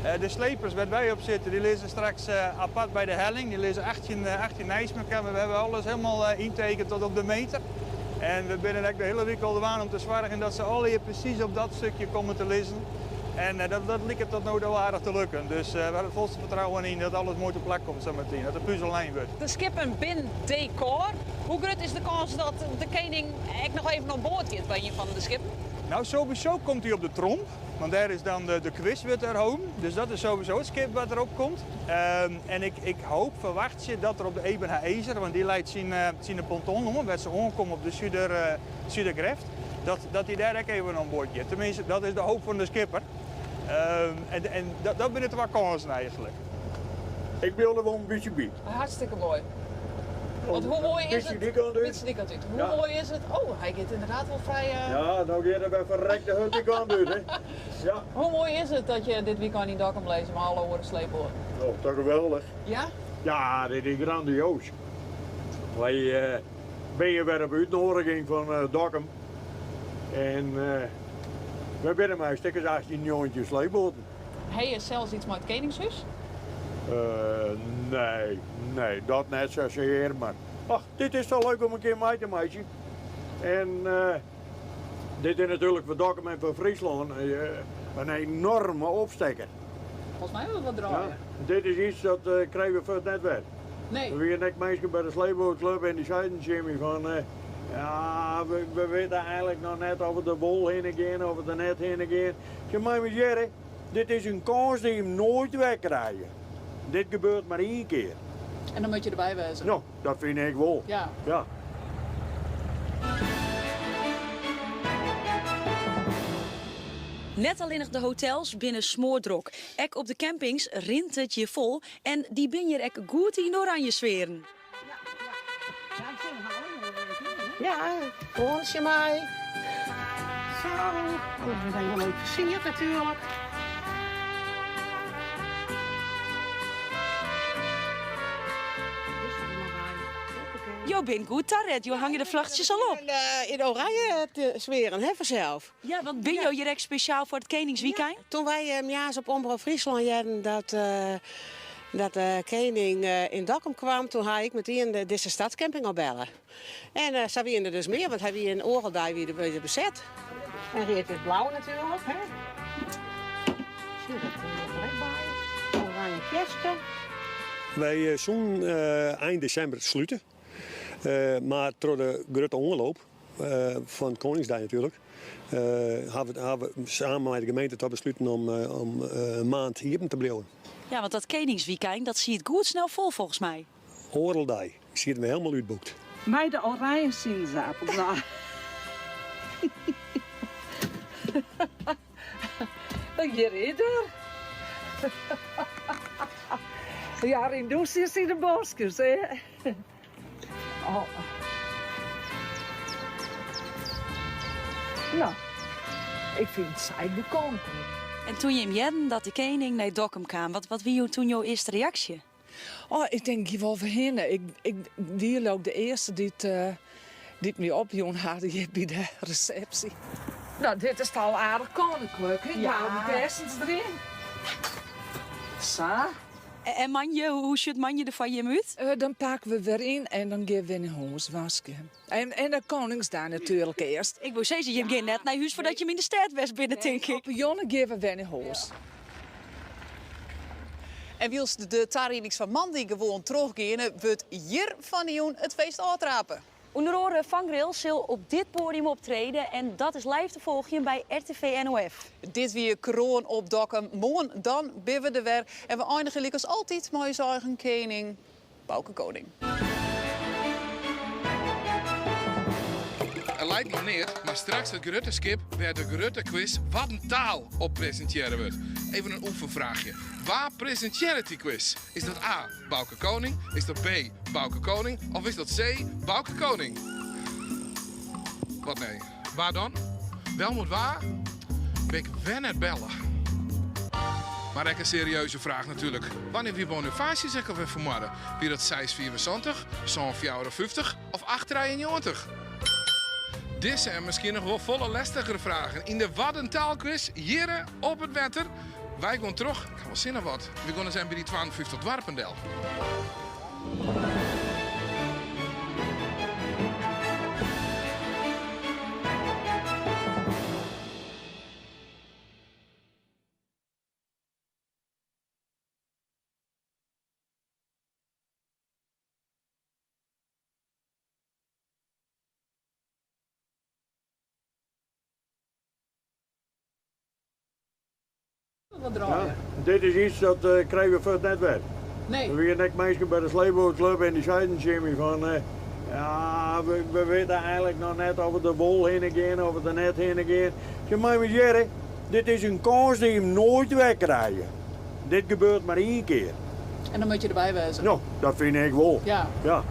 Eh, de slepers waar wij op zitten, die liggen straks eh, apart bij de helling. Die liggen 18, 18 naast elkaar. Maar we hebben alles helemaal intekend tot op de meter. En we zijn eigenlijk de hele week al de waan om te zorgen dat ze alle hier precies op dat stukje komen te liggen. En dat, dat lijkt tot nu toe aardig te lukken. Dus we hebben het volste vertrouwen in dat alles mooi te plak komt zo meteen. Dat de puzzel lijn wordt. De skippen binnen decor. Hoe groot is de kans dat de koning ek noch even oan board giet by ien fan de skippen? Nou, sowieso komt hij op de Tromp. Want daar is dan de quiz weer ter home. Dus dat is sowieso het schip wat erop komt. En ik hoop, verwacht je dat er op de Eben Haëzer, want die leidt zijn ponton om, waar ze aankomen op de Zuidergreft, dat hij daar ook even aan boord gaat. Tenminste, dat is de hoop van de skipper. En dat binnen de kansen eigenlijk. Ik wil er wel een beetje bij. Hartstikke mooi. Want hoe mooi is Beetje het? die kant uit. Beetje die kant uit. Hoe Ja. mooi is het? Oh, hij gaat inderdaad wel vrij. Ja, nou gaat er bij verrekte hut die kant uit, hè. Ja. Hoe mooi is het dat je dit weekend in Dokkum leest maar alle oren slepen hoor? Oh, toch geweldig. Ja? Ja, dit is grandioos. Wij ben je weer op uitnodiging van Dokkum. En wij binnen maar stikkers 18 jongetje sleepboten. Hij is zelfs iets met het Koningshuis? Nee, nee, dat net zozeer, maar ach, dit is toch leuk om een keer mee te maken. En dit is natuurlijk voor Dokkum en voor Friesland een enorme opsteker. Volgens mij hebben we wat draaien. Ja, dit is iets dat krijgen we voor het net weer. Nee. Er waren net mensen bij de sleepbootclub en die zeiden Jimmy van, ja, we weten eigenlijk nog net of het de wol heen gaan, of het er net heen gaan. Ik zei, maar Jerry, dit is een kans die je hem nooit wegkrijgt. Dit gebeurt maar één keer. En dan moet je erbij wezen. Nou, dat vind ik wel. Ja. Ja. Net alleen nog de hotels binnen smoordrok. Ek op de campings rint het je vol en die bin je ek goed in oranje sferen. Ja, je mij. Zo, alles wordt helemaal leuk versierd natuurlijk. Jo bin goed taret, jo hangen de vlaggetjes al op. En, in oranje te zweren, hè, vanzelf. Ja, want ben je direct speciaal voor het Koningsweekend? Ja, toen wij jaars op Omroep Friesland hadden dat de koning in Dokkum kwam, toen had ik meteen deze stadscamping al bellen. En ze wien er dus meer, want hij wie in Oorldag wie de bezet. En rood is blauw natuurlijk, hè. Zie je dat er nog direct bij? Oranje kersten. Wij zullen eind december sluiten. Maar door de grote omloop van Koningsdag natuurlijk, hebben we samen met de gemeente tot besluiten om een maand hier te blijven. Ja, want dat Keningsweekend, dat siet goed snel fol folgens my. Oardel dei sieten we helemaal útboekt. Mei de oranje sinaasappels. Nou. Hjir is er. Ja, yn dûsjes yn de boskjes, hè? Oh. Nou, ik fyn it sa bekend. En toen jim hearden dat de kening nei Dokkum kaam, wat, wat wie toen jo earste reaksje? Oh, ik tink, ik wol derhinne. Ik, ik wie ek de earste dy't uh, dy't my opjûn hat hjir by de resepsje. Nou, dit is al aardich koninklik. hè? Ja. Gouden kessens deryn. Sa. En moandei, hoe sjocht moandei der foar jim út? Uh, dan pakke we wer yn en dan gean we nei hûs waskje. En, en de Koningsdei natuerlik earst. Ik wol sizze, jim gean net nei hûs foardat jim yn de stêd west binne, tink ik. Op 'e jûn gean we wer nei hûs. En wylst de tariedings fan moandei gewoan trochgeane, wurdt hjir fan 'e jûn it feest ôftrape. Under oare Vangrail sil op dit poadium optrede en dat is live te folgjen by RTV NOF. Dit wie Kroan op Dokkum. Moarn dan binne we der wer. En we einigje lykas altyd mei ús eigen kening, Bauke Koning. It leit noch neat, mar straks it grutte skip wêr't de grutte quiz Wat in taal op presintearre wurdt. Even in oefenfraachje. Wa presintearret dy quiz? Is dat A. Bauke Koning? Is dat B. Bauke Koning? Of is dat C. Bauke Koning? Wat nee? Wa dan? Welmoed wa? Ik wer net belle. Mar ek in serieuze fraach natuerlik. Wannear wie Bonifatius ek alwer fermoarde? Wie dat 674, 754 of 893? Dizze en miskien noch wol folle lestigere fragen yn de Wat in Taalquiz hjir op it wetter. Wy gean troch. Ik ha wol sin in wat. We gean ris even by dy 52 doarpen del. Ja, dit is iets dat uh, krije we fuort net wer. Nee. Der wiene ek minsken by de sleepboatclub en dy seiden tsjin my fan... Uh, ja, we, we witte eigentlik noch net oft we der wol hinne gean of we der net hinne gean. Se mei my hearre, dit is in kâns dy't jim noait wer krije. Dit gebeurt mar ien kear. En dan moatte je derby wêze. No, dat fyn ik wol. Ja. Ja.